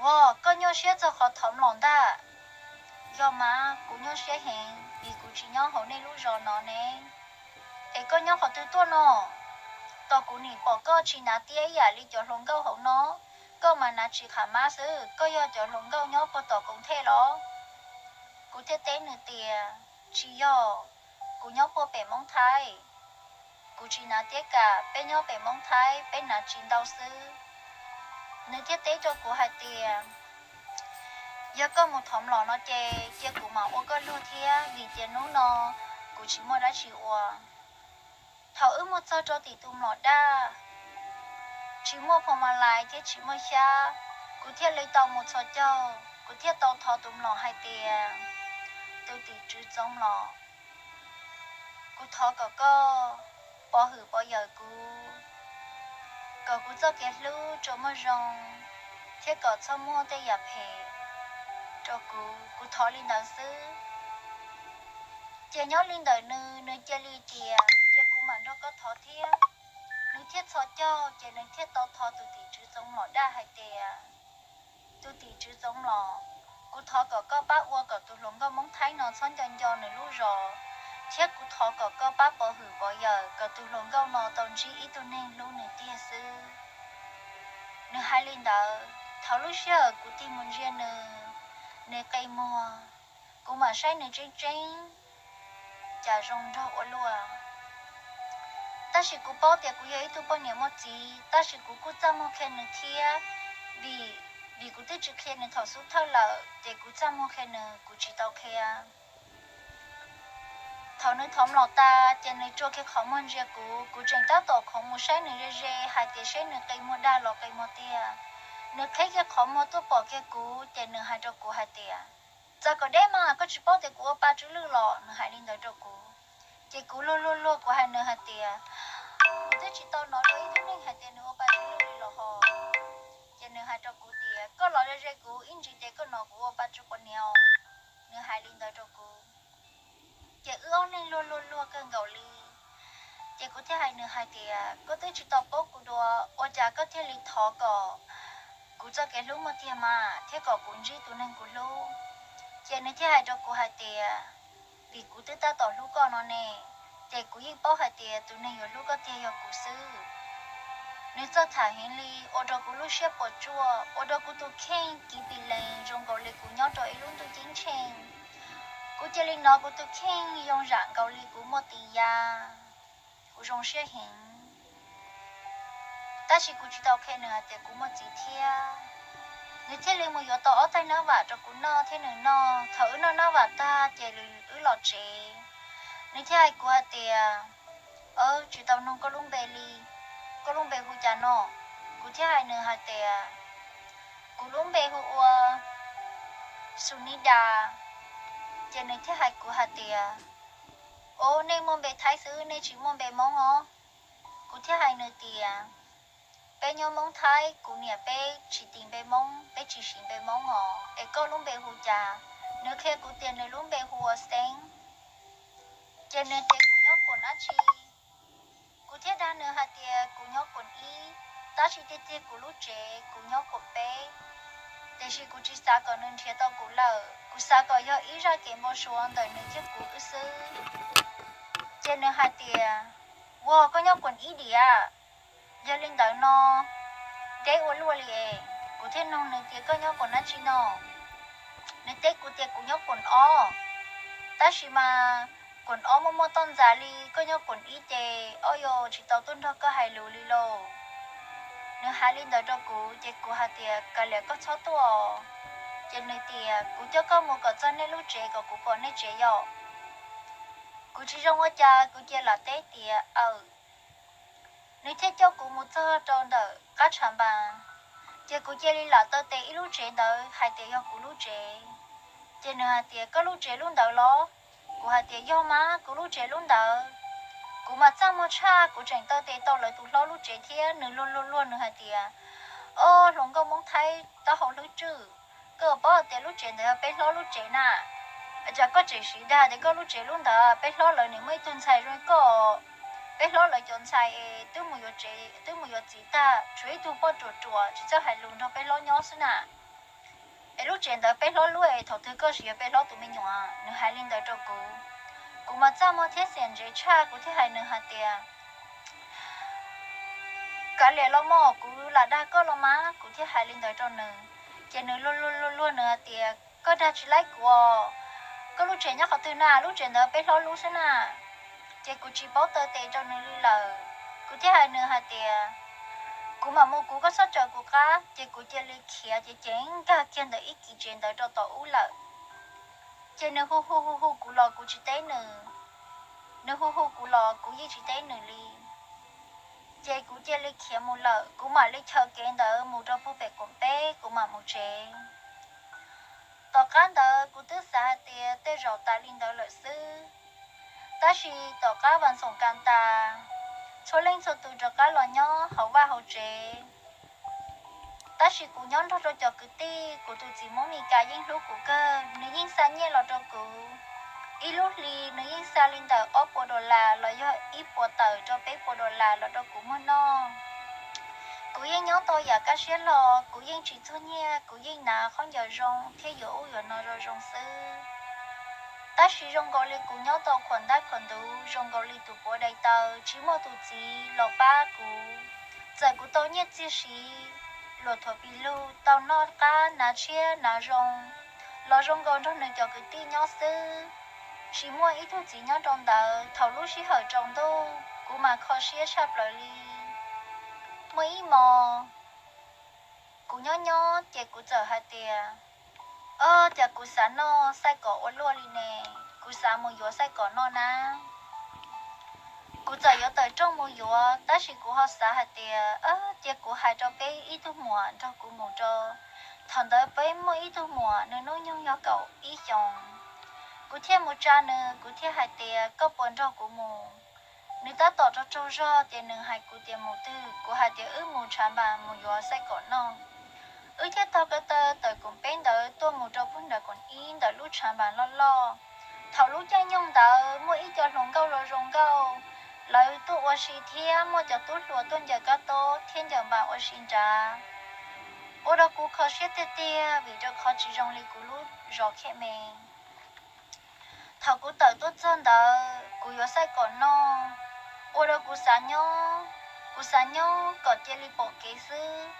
Ua, koj nyuaj siab txog qhov thov mlom ntag. Yog mas, kuv nyuaj siab heev vim kuv tsis nyob hauv nej lub zos no ne. Es koj nyob qhov twg tuaj no? Tos kuv nim pom koj tsis hnav tiab ib yam li cov hluas nkauj hauv no, koj mas hnav tsis qham mab xwb. Koj yog cov hluas nkauj nyob puag tom koom thej los? Kuv thiaj teb nws tias, Tsis yog, kuv nyob puag pem Moob Thaib. Kuv tsis hnav tiab kam, peb nyob pem Moob Thaib peb hnav tsis ntau xwb. Nws thiaj teb rau kuv hais tias, Yog koj mus thov mlom no ces cia kuv mam ua koj luag thiab, vim tias hnub no kuv tsis muaj dab tsi ua. Thaum wb mus txog rau tim tus mlom daj, tsis muaj phoo ma lais thiab tsis muaj xyab, kuv thiaj li tau mus txhos caug, kuv thiaj tau thov tus mlom hais tias, Tus tim tswv Txoov Mlom, kuv thov kom koj pov hwm pov yawm kuv, kom kuv txoj kev hlub tsuas muaj zoo, thiab kom txhob muaj tej yam phem rau kuv. Kuv thov li ntawd xwb. Ces nyob li ntawm nws, nws cia li tias, Cia kuv mam nrog koj thov thiab. Nws thiaj txhos caug, ces nws thiaj tau thov tus tim tswv Txoov Mlom daj hais tias, Tus tim tswv Txoov Mlom, kuv thov kom koj pab ua kom tus hluas nkauj Moob Thaib no txhob nco nco nws lub zos, thiab kuv thov kom koj pab pov hwm pov yawm kom tus hluas nkauj no tau ntsib ib tug neeg hlub nws tiag xwb. Nws hais li ntawd, thaum lub sij hawm kuv tig mus ntsia nws, nws qe muag, kuv mam saib nws tseeb tseeb, cas zoo nraug ua luaj. Tab sis kuv paub tias kuv yog ib tug poj niam muaj txiv, tab sis kuv kuj txaj muag qhia nws thiab, vim, vim kuv twb tsis qhia nws thaum xub thawj lawm, ces kuv txaj muag qhia nws, kuv tsis tau qhia. Thaum nws thov mlom tas, ces nws tsuas kiag qhov muag ntsia kuv, kuv tseem tab tom khoov mus saib nws ze ze hais tias seb nws qe muag dag los qe muag tiag. Nws qheb kiag qhov muag tuaj pom kiag kuv, ces nws hais rau kuv hais tias, Txav kom deb mas, koj tsis paub tias kuv ua pa tsw lwj los? Nws hais li ntawd rau kuv. Ces kuv luag luag luag, kuv hais nws hais tias, Kuv twb tsis tau hnov dua ib tug neeg hais tias nws ua pa tsw lwj li los hos. Ces nws hais rau kuv tias, Koj los ze ze kuv ib ntsis ces koj hnov kuv ua pa tsw quav niam. Nws hais li ntawd rau kuv. Ces wb ob leeg luag luag luag kawg nkaus li. Ces kuv thiaj hais nws hais tias, Koj twb tsis tau paub kuv dua, ua cas koj thiaj li thov kom kuv txoj kev hlub muaj tiag mas, thiab kom kuv ntsib tus neeg kuv hlub? Ces nws thiaj hais rau kuv hais tias, Vim kuv twb tab tom hlub koj no ne, ces kuv yeej paub hais tias tus neeg yuav hlub koj tiag yog kuv xwb. Nws txawj tham heev li, ua rau kuv lub siab puas tsuaj, ua rau kuv tus kheej kiv pis lees zoo nkaus li kuv nyob rau ib lub ntuj ceeb tsheej. Kuv cia li hnov kuv tus kheej yoo zam nkaus li kuv muaj tis ya, kuv zoo siab heev. Tab sis kuv tsis tau qhia nws hais tias kuv muaj txiv thiab. Nws thiaj li mus yuav tau ob taig nab vam rau kuv noj thiab nws noj. Thaum wb noj nab vam tag ces wb los tsev. Nws thiaj hais kuv hais tias, Tsis tau nug koj lub npe li, koj lub npe hu cas no? Kuv thiaj hais nws hais tias, Kuv lub npe hu ua Sunida. Ces nws thiaj hais kuv hais tias, Os, nej muaj npe Thaib xwb, nej tsis muaj npe Hmoob os? Kuv thiaj hais nws tias, Peb nyob Hmoob Thaib, kuv niam peb tsis tis npe Hmoob, peb tsis siv npe Hmoob os, es koj lub npe hu cas? Nws qhia kuv tias nws lub npe hu ua Xeeb. Ces nws tias kuv nyob kuam dab tsi? Kuv thiaj dag nws hais tias kuv nyob kuam ib, tab sis tiag tiag kuv lub tsev kuv nyob kuam peb. Tiam sis kuv tsis xav kom nws nrhiav tau kuv lawm, kuv xav kom yog ib zaj kev npau suav ntawm nws thiab kuv wb xwb. Ces nws hais tias, Ua, koj nyob kuam ib diam? Yog li ntawd no, deb ua luaj li es. Kuv thiaj nug nws tias, Koj nyob kuam dab tsi no? Nws teb kuv tias, Kuv nyob kuam ob. Tab sis mas kuam ob muaj muaj toj ntxas li, koj nyob kuam ib ces ob yuav tsis tau tuaj nrog koj hais lus li lauj. Nws hais li ntawd rau kuv ces kuv hais tias, Kav liam, koj txhob tuaj. Ces nws tias, Kuv coj koj mus kom txog nej lub tsev kom kuv pom nej tsev yom. Kuv tsis zoo ua cas kuv cia li teb tias, Aws. Nws thiaj coj kuv mus txog rau ntawm qab tshav npas, ces kuv cia li lam taw tes ib lub tsev ntawd hais tias yog kuv lub tsev. Ces nws hais tias, Koj lub tsev lub ntawd los? Kuv hais tias, Yog mas, kuv lub tsev lub ntawd. Kuv mas txaj muag tshaj, kuv tseem taw tes tau lawv tus hlob lub tsev thiab. Nws luag luag luag nws hais tias, Ob, hluas nkauj Hmoob Thaib taub hau hlwb tswj, koj paub hais tias lub tsev ntawd yog peb hlob lub tsev na. Cas koj tseem siv dag tias koj lub tsev lub ntawd? Peb hlob lawv nim muaj ib tug ntxhais zoo li koj, peb hlob lawv cov ntxhais es twb mus yuav tsev twb mus yuav txiv tag, tshuav ib tug poj ruam ruam tsis txawj hais lus nrog peb hlob nyob xwb na. Es lub tsev ntawd peb hlob lub es thaum twg koj sim yog peb hlob tus me nyuam? Nws hais li ntawd rau kuv. Kuv mas txaj muag thiab xiam ntsev tshaj, kuv thiaj hais nws hais tias, Kav liam los mas, kuv lam dag koj los mas. Kuv thiaj hais li ntawd rau nws. Ces nws luag luag luag luag nws hais tias, Koj dag tsis laib kuv os. Koj lub tsev nyob qhov twg na? Lub tsev ntawd peb hlob lub xwb na. Ces kuv tsis paub taw tes rau nws li lawm. Kuv thiaj hais nws hais tias, Kuv mam mus, kuv, koj txhob caum kuv qab. Ces kuv cia li khiav ces ceev nkag kiag ntawm ib kis tsev ntawd rau tom ub lawm. Ces nws hu hu hu hu kuv los kuv tsis teb nws, nws hu hu kuv los kuv yeej tsis teb nws li. Ces kuv cia li khiav mus lawm, kuv mam li chaw kev ntawd mus rau puag pem koom peb, kuv mam mus tsev. Tom qab ntawd kuv twb xav hais tias tej zaum tas li ntawd lawm xwb. Tab sis tom qab vas xoom kas tas, txhua leej txhua tus rov qab los nyob hauv vaj hauv tsev. Tab sis kuv nyob nrog rau cov kwv tij, kuv tus txiv Hmoob Mes Kas yeej hlub kuv kawg, nws yeej xa nyiaj los rau kuv. Ib lub hli nws yeej xa li ntawm ob puas dollar los yog ib puas tawm rau peb puas dollar los rau kuv muag noj. Kuv yeej nyob tau yam kaj siab hlo, kuv yeej tsis txuag nyiaj, kuv yeej hnav khaub ncaws zoo thiab yuav ub yuav no zoo zoo xwb. Tab sis zoo nkaus li kuv nyob tau khuam ntab khuam ntuv, zoo nkaus li tus puav dai taw, tsis muaj tus txiv los pab kuv. Txawm kuv tau nyiaj txiag siv, luam thuam pis lug, tau noj qab hnav tshiab hnav zoo, los zoo nkaus nrog nws cov kwv tij nyob xwb, tsis muaj ib tug txiv nyob rau ntawd. Thaum lub sij hawm tsaus ntuj kuv mas kho siab tshaj plaws li. Muaj ib hmo kuv nyob nyob ces kuv txawm hais tias, Ob, cas kuv xav noj xaij kom ua luaj li ne, kuv xav mus yuav xaij kom noj na. Kuv txawm yuav tawm rooj mus yuav, tab sis kuv ho xav hais tias, Cia kuv hais rau peb ib tug muam nrog kuv mus rau. Thaum ntawd peb muaj ib tug muam, nws hnub nyoog yog kaum ib xyoos. Kuv thiaj mus tsa nws, kuv thiaj hais tias, Koj puas nrog kuv mus? Nws tab tom raug raug zog ces nws hais kuv tias, Mus twg? Kuv hais tias, Wb mus tshav npas mus yuav xaij kom noj. Wb thiaj taug ko taw tawm koom peb ntawd tuaj mus rau puag nram koom ib ntawm lub tshav npas loj loj. Thaum lub caij nyoog ntawd muaj ib co hluas nkauj los zoo nkauj, lawv tuaj ua si thiab muaj cov tub hluas tuaj ncaws kab tob thiab ncaws npas ua si nrad. Ua rau kuv kho siab tiag tiag vim rau qhov tsis zoo li kuv lub zos khiam me. Thaum kuv tawm tuaj txog ntawd, kuv yuav xaij kom noj, ua rau kuv xav nyob, kuv xav nyob kom cia li pom kev xwb.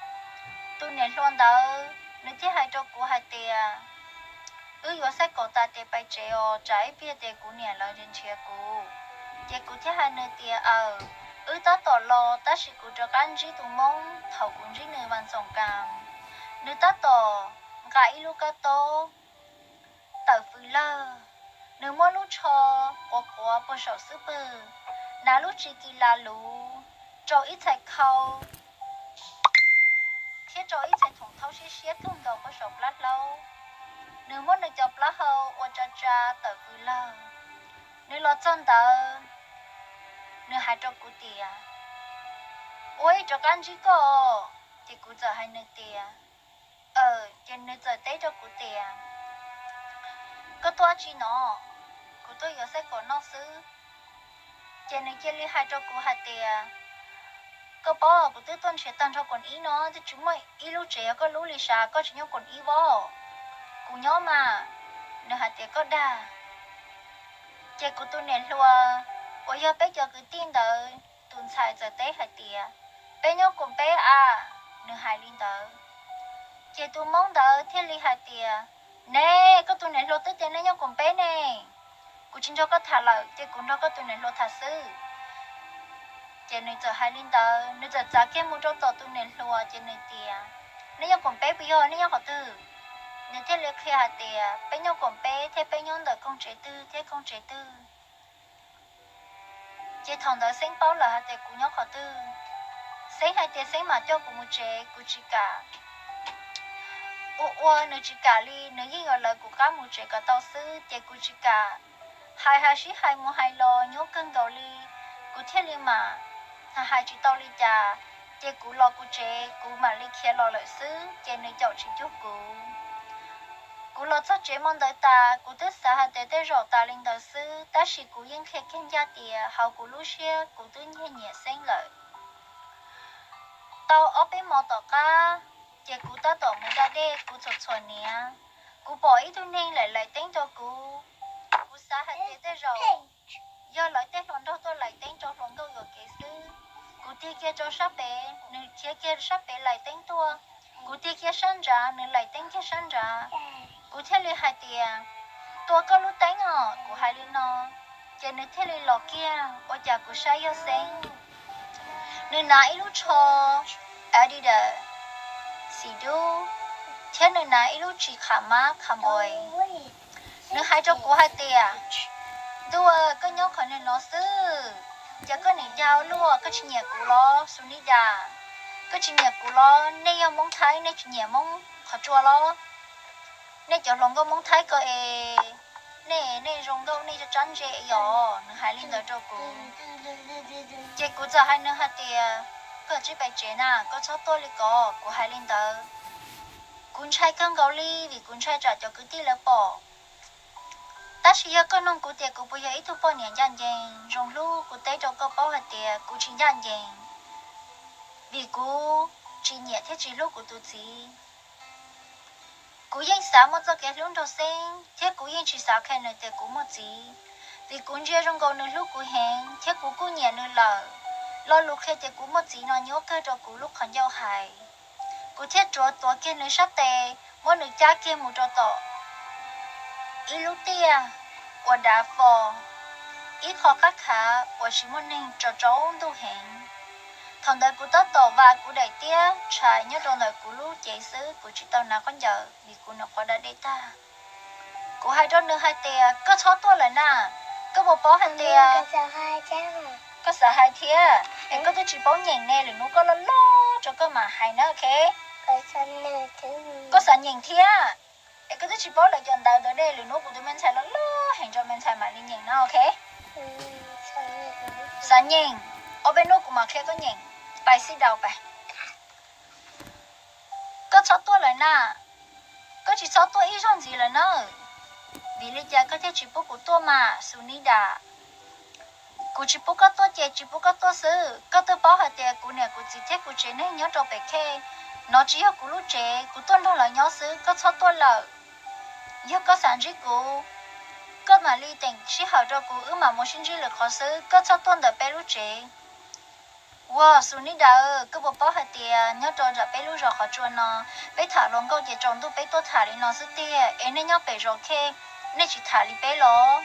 Tus niam hluas ntawd nws thiaj hais rau kuv hais tias, Wb yuav xaij kom tas ces pais tsev os, tsam ib pliag ces kuv niam lawv nrhiav kuv. Ces kuv thiaj hais nws tias, Aws, wb tab tom los, tab sis kuv rov qab ntsib tus Hmoob thaum kuv ntsib nws vas xoom kas. Nws tab tom nqa ib lub kab tob tawm fws lawg. Nws muab lub tsho quav quav puag saum xub pwg, hnav lub tsis kis las luv, rau ib txhais khau thiab rau ib txhais thoom thaub siab siab tuag nkaus puag saum plab hlaub. Nws muab nws cov plaub hau ua tsa tsa tawm fws lawg. Nws los txog ntawd, nws hais rau kuv tias, Ua ib rov qab ntsib koj. Ces kuv txawm hais nws tias, Aws. Ces nws txawm teb rau kuv tias, Koj tuaj dab tsi no? Kuv tuaj yuav xaij kom noj xwb. Ces nws cia li hais rau kuv hais tias, Koj paub kuv twb tuaj nrhiav tag nrho koom ib no, twb tsis muaj ib lub tsev yog koj lub li sav, koj tsis nyob koom ib vov? Kuv nyob mas. Nws hais tias, Koj dag. Ces kuv tus niam hluas uas yog peb cov kwv tij ntawd tus ntxhais txawm teb hais tias, Peb nyob koom peb a. Nws hais li ntawd. Ces tus Hmoob ntawd thiaj li hais tias, Ne, koj tus niam hluas twb tias nej nyob koom peb ne. Kuv tsis nrog koj tham lawm, ces kuv nrog koj tus niam hluas tham xwb. Ces nws txawm hais li ntawd, nws txawm txav kiag mus rau tom tus niam hluas, ces nws tias, Nej nyob koom peb puas yog, nej nyob qhov twg? Nws thiaj li qhia hais tias, Peb nyob koom peb thiab peb nyob ntawm koog tsev twg thiab koog tsev twg. Ces thaum ntawd Xeeb paub lawm hais tias kuv nyob qhov twg. Xeeb hais tias Xeeb mam coj kuv mus tsev, kuv tsis kam. Ua ua nws tsis kam li, nws yeej yuav lawv kuv qab mus tsev kom tau xwb, ces kuv tsis kam. Hais hais sib hais mus hais los nyuaj kawg nkaus li. Kuv Kuv thiaj li mam hais tsis tau li cas, ces kuv los kuv tsev kuv mam li khiav los lawm xwb, ces nws caum tsis cuag kuv. Kuv los txog tsev hmo ntawd tas, kuv twb xav hais tias tej zaum tas li ntawd xwb, tab sis kuv yeej qhia kiag ncaj tias hauv kuv lub siab kuv twb nyiag nyiam Xeeb lawm. Tau ob peb hmo tom qab, ces kuv tab tom mus da dej, kuv txhuam txhuam hniav, kuv pom ib tug neeg laim laim teeb rau kuv. Kuv xav hais tias tej zaum yog lawv tej hluas nraug tuaj laim teeb rau hluas nkauj yuam kev xwb. Kuv tig kiag rau sab pem, nws khiav kiag sab pem laim teeb tuaj. Kuv tig kiag sab nrad, nws laim teeb kiag sab nrad. Kuv thiaj li hais tias, tua koj lub teeb os, kuv hais li no. Ces nws thiaj li los kiag, ua cas kuv saib yog Xeeb. Nws hnav ib lub tsho Adidas xim dub, thiab nws hnav ib lub ris qham mab qham npua. Nws hais rau kuv hais tias, ntuj, koj nyob qhov niag no xwb, ces koj niam yau luaj, koj tsis nyiam kuv los Sunida? Koj tsis nyiam kuv los? Nej yog Hmoob Thaib nej tsis nyiam Hmoob qhov tsua los? Nej cov hluas nkauj Hmoob Thaib ko es nej, nej zoo nkauj nej tsab ntse yom. Nws hais li ntawd rau kuv. Ces kuv txawm hais nws hais tias, koj tsib pais tsev na, koj txhob tuaj li ko, kuv hais li ntawd. Kuv ntshai kawg nkaus li vim kuv ntshai tsam cov kwv tij lawv pom. Tab sis yog koj nug kuv tias kuv puas yog ib tug poj niam ncaj ncees zoo hlub, kuv teb rau koj paub hais tias kuv tsis ncaj ncees, vim kuv tsis nyiam thiab tsis hlub kuv tus txiv. Kuv yeej xav muaj txoj kev hlub nrog Xeeb, thiab kuv yeej tsis xav qhia nws tias kuv muaj txiv, vim kuv ntsia zoo nkaus nws hlub kuv heev, thiab kuv kuj nyiam nws lawm. Lo lus qhia tias kuv muaj txiv no nyuaj kawg rau kuv lub qhov ncauj hais. Kuv thiaj rov tuav kiag nws sab tes, muab nws cab kiag mus rau tom ib lub tiaj uas dav fo, ib qho qab khav uas tsis muaj neeg, tsaus ntuj heev. Thaum ntawd kuv tab tom vas kuv daim tiab tshais nyob rau ntawm kuv lub cev xwb, kuv tsis tau hnav khaub ncaws vim kuv nyuam qhuav da dej tag. Kuv hais rau nws hais tias, koj txhob tuaj lawm na, koj puas paub hais tias, koj xav hais thiab, es koj twb tsis paub nyeem ne, lwm hnub koj loj loj rau koj mam hais na, ok? Koj xav nyeem thiab, es koj twb tsis paub lawv cov ntawv ntawd ne, lwm hnub kuv tus me ntxhais loj loj heev rau me ntxhais mam li nyeem no, ok? Xav nyeem, ob peb hnub kuv mam qhia koj nyeem, pais xib daus pais. Koj txhob tuaj lawm na, koj tsis txhob tuaj ib zaug ntxiv lawm na, vim li cas koj thiaj tsis pub kuv tuaj mas Sunida? Kuv tsis pub koj tuaj ces tsis pub koj tuaj xwb, koj twb paub hais tias kuv niam kuv txiv thiab kuv tsev neeg nyob rau pem khej no tsis yog kuv lub tsev, kuv tuaj nrog lawv nyob xwb, koj txhob tuaj lawm. Yog koj xav ntsib kuv, koj mam li teem sij hawm rau kuv, wb mam mus sib ntsib lwm qhov xwb, koj txhob tuaj ntawm peb lub tsev. Ua Sunida, koj puas paub hais tias nyob rau nram peb lub zos qhov tsua no, peb tham hluas nkauj ces tsaus ntuj peb tuaj tham li no xwb tiag, es nej nyob pem zos khej nej tsis tham li peb los?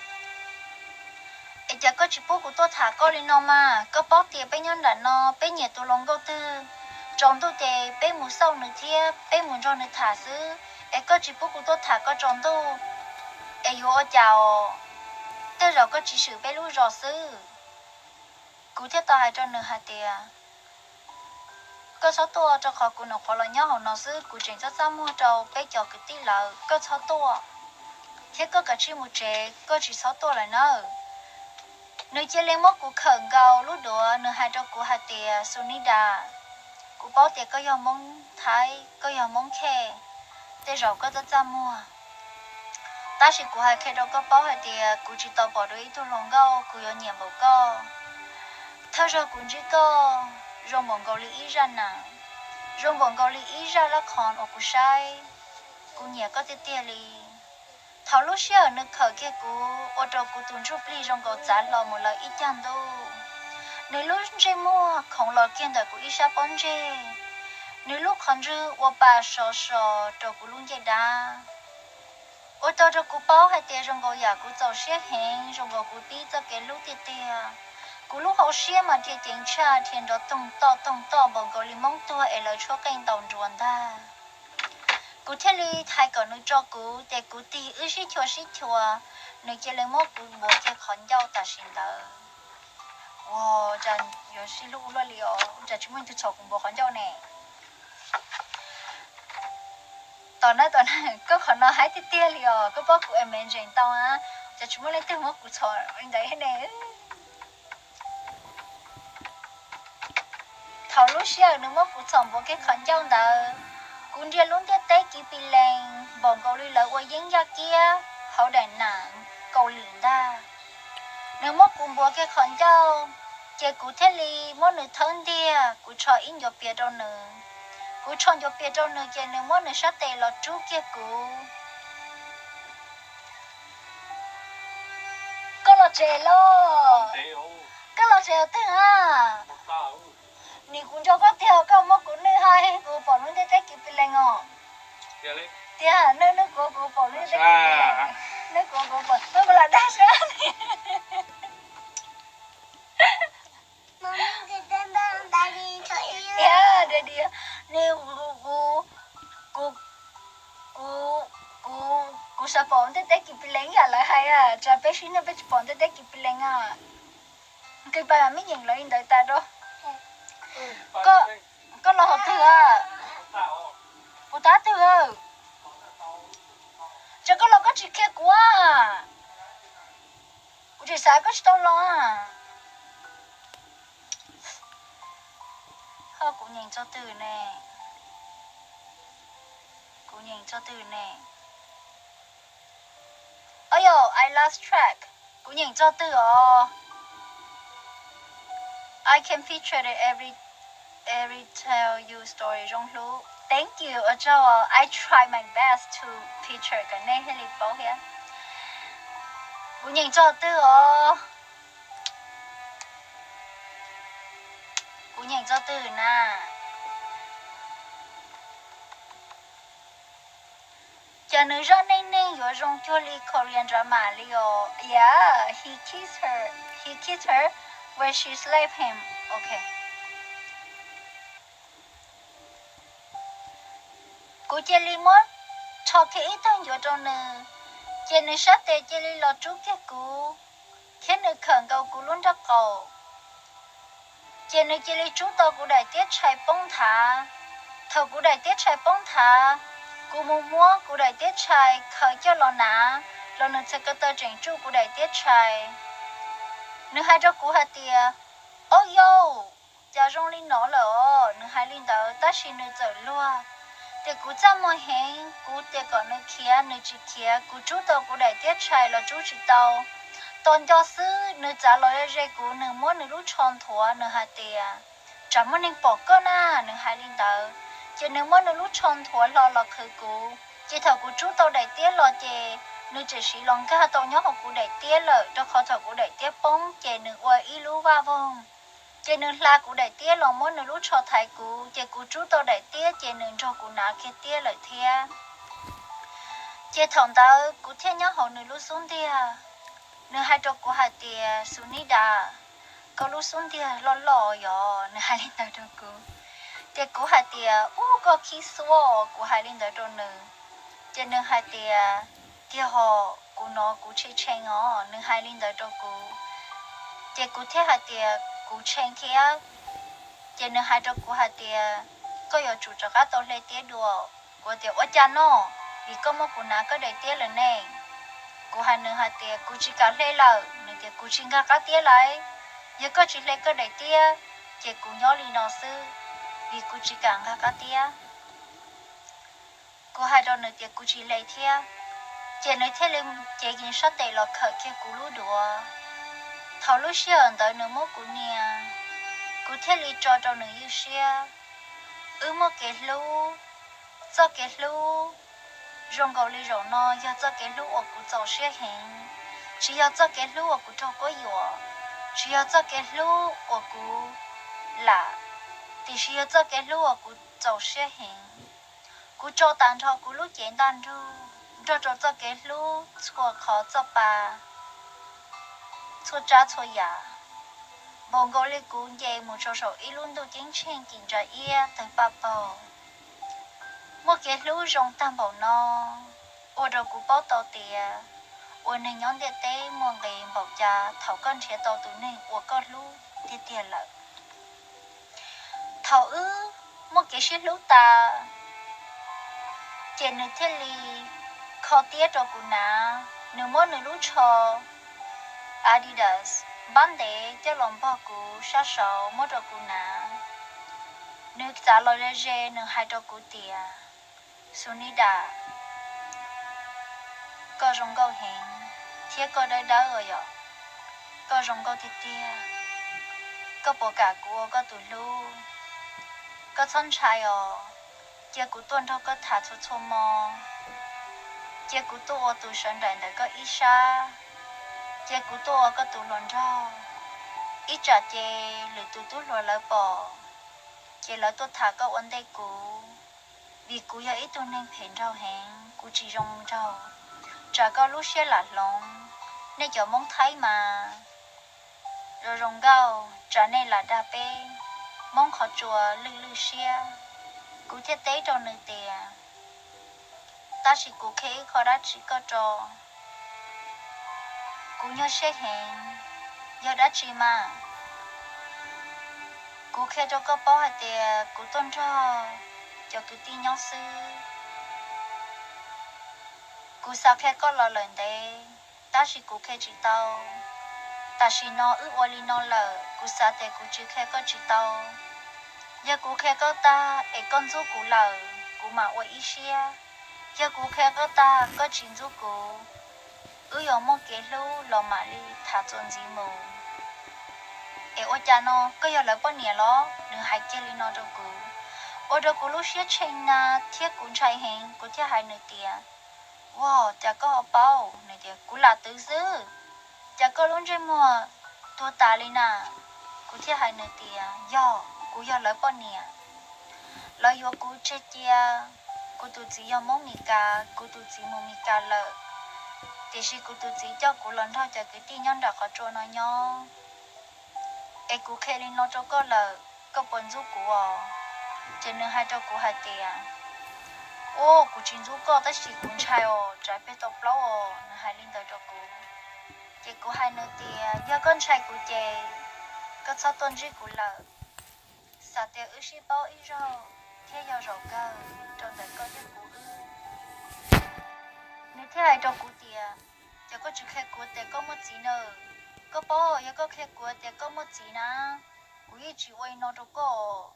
Es cas koj tsis pub kuv tuaj tham koj li no mas? Koj paub tias peb nyob nram no peb nyiam tus hluas nkauj twg, tsaus ntuj ces peb mus xauj nws thiab peb mus nrog nws tham xwb, es koj tsis pub kuv tuaj tham koj tsaus ntuj, es yuav ua cas os? Tej zaum koj tsis swm peb lub zos xwb. Kuv thiaj tau hais rau nws hais tias, koj txhob tuaj, rau qhov kuv nyuam qhuav los nyob hauv no xwb, kuv tseem txaj txaj muag rau peb cov kwv tij lawm, koj txhob tuaj, thiab koj kav tsij mus tsev, koj tsis txhob tuaj lawm nawb. Nws cia li muab kuv khawm nkaus lub duav, nws hais rau kuv hais tias, Sunida, kuv paub tias koj yog Hmoob Thaib, koj yog Hmoob Khej, tej zaum koj txaj txaj muag, tab sis kuv hais qhia rau koj paub hais tias kuv tsis tau pom dua ib tug hluas nkauj kuv yuav nyiam npaum koj. Thawj zaug kuv ntsib koj zoo npaum nkaus li ib zaj nas, zoo npaum nkaus li ib zaj lab khoos uas kuv saib. Kuv nyiam koj tiag tiag li. Thaum lub sij hawm nws khawm kiag kuv ua rau kuv tus ntsuj plig zoo nkaus txav hlo mus lawm ib cag ntuj. Nws lub ntsej muag khoov los kiag ntawm kuv ib sab pob ntseg. Nws lub qhov ntswg ua pa sov sov rau kuv lub ncej dab, ua tau rau kuv paub hais tias zoo nkaus yam kuv txaus siab heev, zoo nkaus kuv pib txoj kev hlub tiag tiag. Kuv lub hauv siab mas dhia ceev tshaj, dhia nrov toog toj toog toj npaum nkaus li Hmoob tuag es lawv tshuab qeej ntaus nruas ntag. Kuv thiaj li hais kom nws tso kuv, ces kuv tig wb sib chua sib chua, nws cia li muab kuv npuav kiag qhov ncauj tam sim ntawd. Ua cas yuav sib hlub ua luaj li os, cas tsis muaj tus txhom kuv npuav qhov ncauj ne? Tom na tom na, koj qhov no haib tiag tiag li os, koj paub kuv es me ntsees tau a, cas tsis muaj leej twg muab kuv txhom li ntawd ne? Thaum lub sij hawm nws muab kuv txhom npuav kiag qhov ncauj ntawd, kuv nrhiav lub ntiaj teb kiv pis lees npaum nkaus li lawv ua yeeb yaj kiab hauv daim nam Kaus Lim ntag. Nws muab kuv npuav kiag qhov ncauj, ces kuv thiaj li muab nws thawb ntiag, kuv tsho ib ncuav pias rau nws. Kuv tsho ncuav pias rau nws ces nws muab nws sab tes los rub kiag kuv. Koj los tsev los? Koj los tsev twg a? Nim kuv nco koj tiag, koj muab kuv nwj hais kuv pom lub ntiaj teb kiv pis lees os. Tiag, nwj nwj kuv, kuv pom lub ntiaj teb kiv pis lees. Nwj kuv, kuv pom, kuv lam dag sab. Tiag, tiag, tiag, nws, kuv, kuv, kuv, kuv, kuv xav pom ntiaj teb kiv pis lees yam lawv hais, tsam peb sib nwj peb tsis pom ntiaj teb kiv pis lees a. Nqis pais mam me nyeem lawv li ntawd tas rau. Koj los hauv twg a? Puas tab twg? Ces koj los koj tsis qhia kuv a? Kuv tsis xav koj tsis tau los. Ho kuv nyeem txog twg ne? Kuv nyeem txog twg ne? Ayo, I lost track. Kuv nyeem txog twg os? I can picture it every every tell you story zoo hlub. Thank you, ua tsaug. I try my best to picture kom nej thiaj li paub thiab. Kuv nyeem txog twg os? Kuv nyeem txog twg na? Cas nws zaj neej neeg yuav zoo cuag li Korean drama li os. Yeah, he kissed her, he kissed her when she slapped him. Ok. Kuv cia li muab rho kiag ib tag ncuav rau nws, ces nws sab tes cia li los rub kiag kuv, thiab nws khawm nkaus kuv lub nrab qaum. Ces nws cia li rub tau kuv daim tiab tshais poob nthav. Thaum kuv daim tiab tshais poob nthav, kuv mus muab kuv daim tiab tshais khaws coj los hnav, los nws txhais ko taw tseem tsuj kuv daim tiab tshais. Nws hais rau kuv hais tias, Ob yau, cas zoo li no lawm os? Nws hais li ntawd tab sis nws txawm luag. Ces kuv txaj muag heev, kuv tias kom nws khiav, nws tsis khiav, kuv rub tau kuv daim tiab tshais los rub tsis tau. Tos nco xwb nws txav los ze kuv, nws muab nws lub tsho nthuav, nws hais tias, Tsam muaj neeg pom koj na, nws hais li ntawd. Ces nws muab nws lub tsho nthuav hlo los qhwv kuv, ces thaum kuv rub tau daim tiab los ces nws tseem siv los nkag tau nyob hauv kuv daim tiab lawm, rau qhov thaum kuv daim tiab poob ces nws ua ib lub vaj voog. Ces nws hla kuv daim tiab los muab nws lub tsho thaiv kuv, ces kuv rub tau daim tiab ces nws nrog kuv hnav kiag tiab lawm thiab. Ces thaum ntawd kuv thiaj nyob hauv nws lub xub ntiag. Nws hais rau kuv hais tias, Sunida, koj lub xub ntiag loj loj yog? Nws hais li ntawd rau kuv. Ces kuv hais tias, Ub, koj khib xuab, kuv hais li ntawd rau nws. Ces nws hais tias, Tiag hos, kuv no kuv tshee tshee os, nws hais li ntawd rau kuv. Ces kuv thiaj hais tias, Kuv tshee thiab. Ces nws hais rau kuv hais tias, Koj yuav tsum rov qab tau hle tiab dua. Kuv tias, Ua cas no? Vim koj muab kuv hnav koj daim tiab lawm ne. Kuv hais nws hais tias, Kuv tsis kam hle lawm. Nws tias, Kuv tsis nkag qab tiab lawm. Yog koj tsis hle koj daim tiab, ces kuv nyob li no xwb, vim kuv tsis kam nkag qab tiab. Kuv hais rau nws tias kuv tsis hle thiab, ces nws thiaj li cev nws sab tes los khawm kiag kuv lub duav. Thaum lub sij hawm ntawd nws muab kuv nias, kuv thiaj li tso rau nws ywj siab. Wb muaj kev hlub, txoj kev hlub zoo nkaus li zaum no yog txoj kev hlub uas kuv txaus siab heev, tsis yog txoj kev hlub uas kuv raug quab yuam, tsis yog txoj kev hlub uas kuv lam, tiam sis yog txoj kev hlub uas kuv txaus siab heev. Kuv tso tas nrho kuv lub cev ntaj nrug nrog rau txoj kev hlub txhua qhov txoj pa, txhua tsav txhua yam, npaum nkaus li kuv nce mus rau saum ib lub ntuj ceeb tsheej kis ntsa iab tawg paj paug. Muaj kev hlub zoo tag npaum no, ua rau kuv paub tau tias ua neeg nyob ntiaj teb muaj nqis npaum cas thaum koj nrhiav tau tus neeg uas koj hlub tiag tiag lawm. Thaum wb muaj kev sib hlub tas, ces nws thiaj li kho tiab rau kuv hnav. Nws muab nws lub tsho Adidas npab ntev coj los npog kuv sab saud muab rau kuv hnav. Nws txav los ze ze, nws hais rau kuv tias, Sunida, koj zoo nkauj heev thiab koj dawb dawb os yom, koj zoo nkauj tiag tiag, koj puas kam kuv ua koj tus hlub? Koj txhob ntshai os, cia kuv tuaj nrog koj tham txhua txhua hmo, cia kuv tuaj ua tus sawv nraim ntawm koj ib sab, cia kuv tuaj ua koj tus hluas nraug. Ib tsam ces lwm tus tub hluas lawv pom, ces lawv tuaj tham koj ua ntej kuv, vim kuv yog ib tug neeg phem nraug heev, kuv tsis zoo nraug, tsam koj lub siab lam hloov. Nej cov Hmoob Thaib mas zoo zoo nkauj, tsam nej lam dag peb Hmoob qhov tsua lwj lwj siab. Kuv thiaj teb rau nws tias, Tab sis kuv qhia ib qho dab tsi koj tso, kuv nyuaj siab heev. Yog dab tsi mas? Kuv qhia rau koj paub hais tias kuv tuaj nrog cov kwv tij nyob xwb. Kuv xav qhia koj los lawm ntev, tab sis kuv qhia tsis tau. Tam sim no wb ua li no lawm, kuv xav tias kuv tsis qhia koj tsis tau. Yog kuv qhia koj tag es koj ntxub kuv lawm, kuv mam ua ib siab. Yog kuv qhia koj tag koj tsis ntxub kuv, wb yuav muaj kev hlub los mam li tham txuas ntxiv mus. Es ua cas no, koj yog lawv poj niam los? Nws hais kiag li no rau kuv, ua rau kuv lub siab tshee na thiab kuv ntshai heev, kuv thiaj hais nws tias, Ua cas koj ho paub? Nws tias, Kuv lam twv xwb, cas koj lub ntsej muag tuag tas li na? Kuv thiaj hais nws tias, Yog, kuv yog lawv poj niam. Lawv yuav kuv tseg cia. Kuv tus txiv yog Hmoob Mes Kas, kuv tus txiv mus Mes Kas lawm, tiam sis kuv tus txiv coj kuv los nrog cov kwv tij nyob nram qhov tsua no nyob. Es kuv qhia li no rau koj lawm, koj puas ntxub kuv os? Ces nws hais rau kuv hais tias, Ua, kuv tsis ntxub koj tab sis kuv ntshai os, tsam peb tau plaub os. Nws hais li ntawd rau kuv. Ces kuv hais nws tias, Yog koj ntshai kuv ces koj txhob tuaj ntsib kuv lawm. Xav tias wb sib paub ib zaug thiab yog zaum kawg rau ntawm koj thiab kuv wb. Nws thiaj hais rau kuv tias, Ces koj tsis qhia kuv tias koj muaj txiv na? Koj paub, yog koj qhia kuv tias koj muaj txiv na, kuv yeej tsis ua li no rau koj.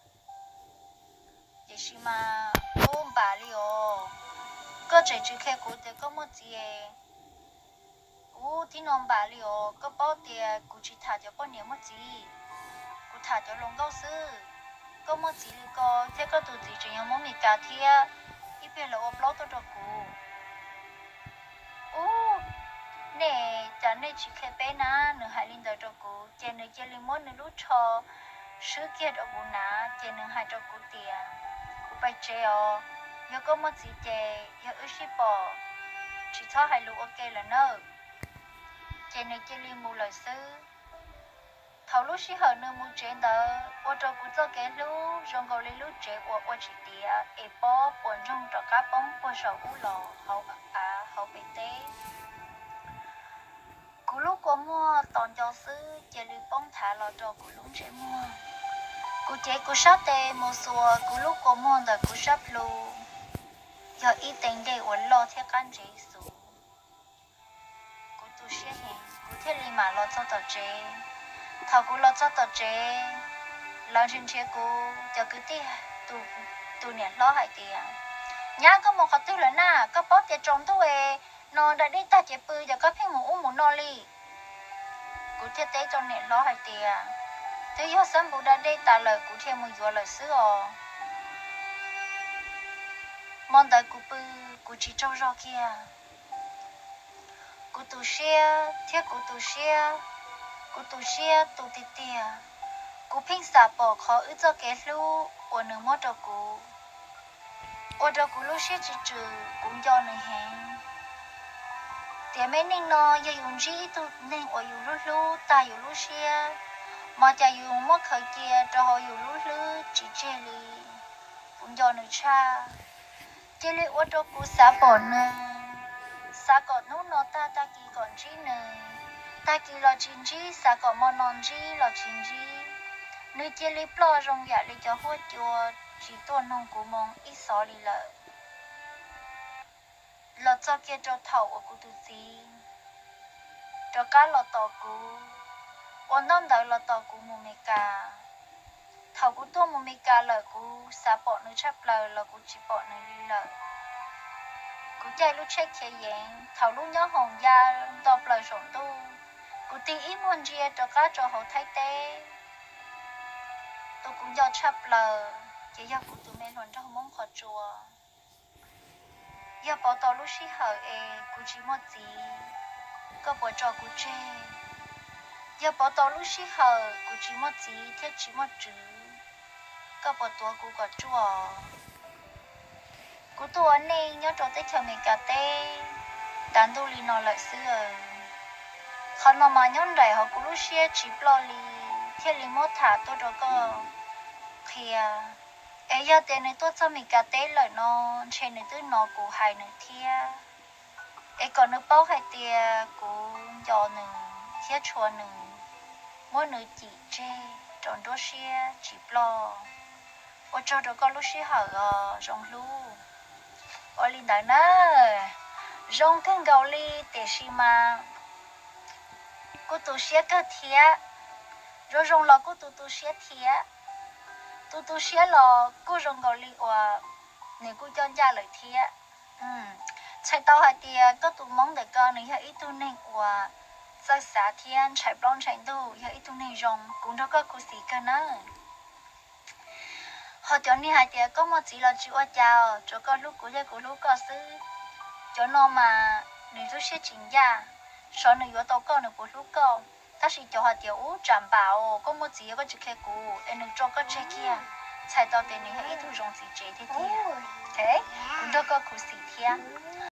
Tiam sis mas ub, npam li os, koj tseem tsis qhia kuv tias koj muaj txiv. Ub, tib no npam li os, koj paub tias kuv tsis tham cov poj niam muaj txiv, kuv tham cov hluas nkauj xwb. Koj muaj txiv li ko thiab koj tus txiv tseem yog Hmoob Mes Kas thiab, ib pliag lawv ua plaub tuaj rau kuv. Ub, nej cas nej tsis qhia peb na? Nws hais li ntawd rau kuv ces nws cia li muab nws lub tsho swb kiag rau kuv hnav ces nws hais rau kuv tias, Kuv pais tsev os, yog koj muaj txiv ces yog wb sib pom, tsis txhob hais lus ua ke lawm nawb. Ces nws cia li mus lawm xwb. Thaum lub sij hawm nws mus tsev ntawd ua rau kuv txoj kev hlub zoo nkaus li lub tsev uas ua tsis tiav es pob puas ntsoog rov qab poob puag saum ub los hauv av hauv pem teb. Kuv lub kua muag tos nco xwb cia li poob thav los rau kuv lub ntsej muag. Kuv cev kuv sab tes mus xuas kuv lub kua muag ntawm kuv sab plhu, yog ib tee dej uas loj thiab qab ntsev xus. Kuv tu siab heev, kuv thiaj li mam los txog tom tsev. Thaum kuv los txog tom tsev, lawv nrhiav nrhiav kuv, cov kwv tij, tus niam hlob hais tias, Nyab, koj mus qhov twg lawm na? Koj paub tias tsaus ntuj es no da dej tag ces pw, cas koj pheej mus ub mus no li? Kuv thiaj teb rau niam hlob hais tias, Twb yog xab npus da dej tas lawm kuv thiaj mus yuav lawm xwb os. Hmo ntawd kuv pw, kuv tsis tsaug zog kiag. Kuv tu siab thiab kuv tu siab, kuv tu siab tu tiag tiag. Kuv pheej xam pom qhov wb txoj kev hlub uas nws muab rau kuv, ua rau kuv lub siab tsis tswm, kuv nco nws heev. Tiam me neej no yog yus ntsib ib tug neeg uas yus hlub hlub tag yus lub siab, mas cas yus muab khaws cia rau hauv yus lub hlwb tsis tseg li. Kuv nco nws tshaj, cia li ua rau kuv xav pom nws, xav kom hnub no tag tag kis kom ntsib nws, tag kis los tsis ntsib, xav kom hmo no ntsib los tsis ntsib. Nws cia li ploj zoo yam li cov huab cua tsis tuaj noog kuv moo ib xov li lawm. Los txog kiag rau thaum uas kuv tus txiv rov qab los tos kuv, ua ntaub ntawv los tos kuv mus Mes Kas. Thaum kuv tuaj mus Mes Kas lawm kuv xav pom nws tshaj plaws los kuv tsis pom nws li lawm. Kuv caij lub tsheb khiav yeev thaum lub nyob hoom ya nto plaws saum ntuj. Kuv tig ib muag ntsia rov qab rau hauv Thaib teb. Tus kuv nco tshaj plaws ces yog kuv tus me hluas nraug Hmoob Qhov Tsua. Yog pauv tau lub sij hawm es kuv tsis muaj txiv, koj puas tso kuv tseg? Yog pauv tau lub sij hawm kuv tsis muaj txiv thiab tsis muaj tswv, koj puas tuav kuv kom ruaj? Kuv tuaj ua neej nyob rau teb chaws Amelikas teb tas ntuj li no lawm xwb. Qhov no mas nyob nraim hauv kuv lub siab tsis ploj li, thiaj li muab tham tuaj rau koj qhia. Es yog tias nws tuaj txog Amelikas teb lawm no, ntshe nws twb hnov kuv hais nws thiab. Es kom nws paub hais tias kuv nco nws thiab tshua nws, muab nws cim tseg rau nruab siab tsis ploj. Ua tsaug rau koj lub sij hawm os zoo hlub. Ua li ntawd na, zoo kawg nkaus li, tiam sis mas kuj tu siab kawg thiab. Zoo zoo los kuj tu tu siab thiab. Tu tu siab los kuj zoo nkaus li uas nws kuj coj ncaj lawm thiab. Txhais tau hais tias koj tus Hmoob ntawm ko nws yog ib tug neeg uas txawj xav thiab ntshai plaub ntshai ntug, yog ib tug neeg zoo, kuv nrog koj khuv xim kawg nawb. Ho cov niag hais tias koj muaj txiv los tsis ua cas, tsuav koj hlub kuv thiab kuv hlub koj xwb, cov no mas nws lub siab tsis ncaj. Xyov nws yuav tau koj nws puas hlub koj. Tab sis cov hais tias ub tsam npam os, koj muaj txiv koj tsis qhia kuv es nws tso koj tseg kiag, txhais tau tias nws yog ib tug zoo txiv tsev tiag tiag. Kuv nrog koj khuv xim thiab.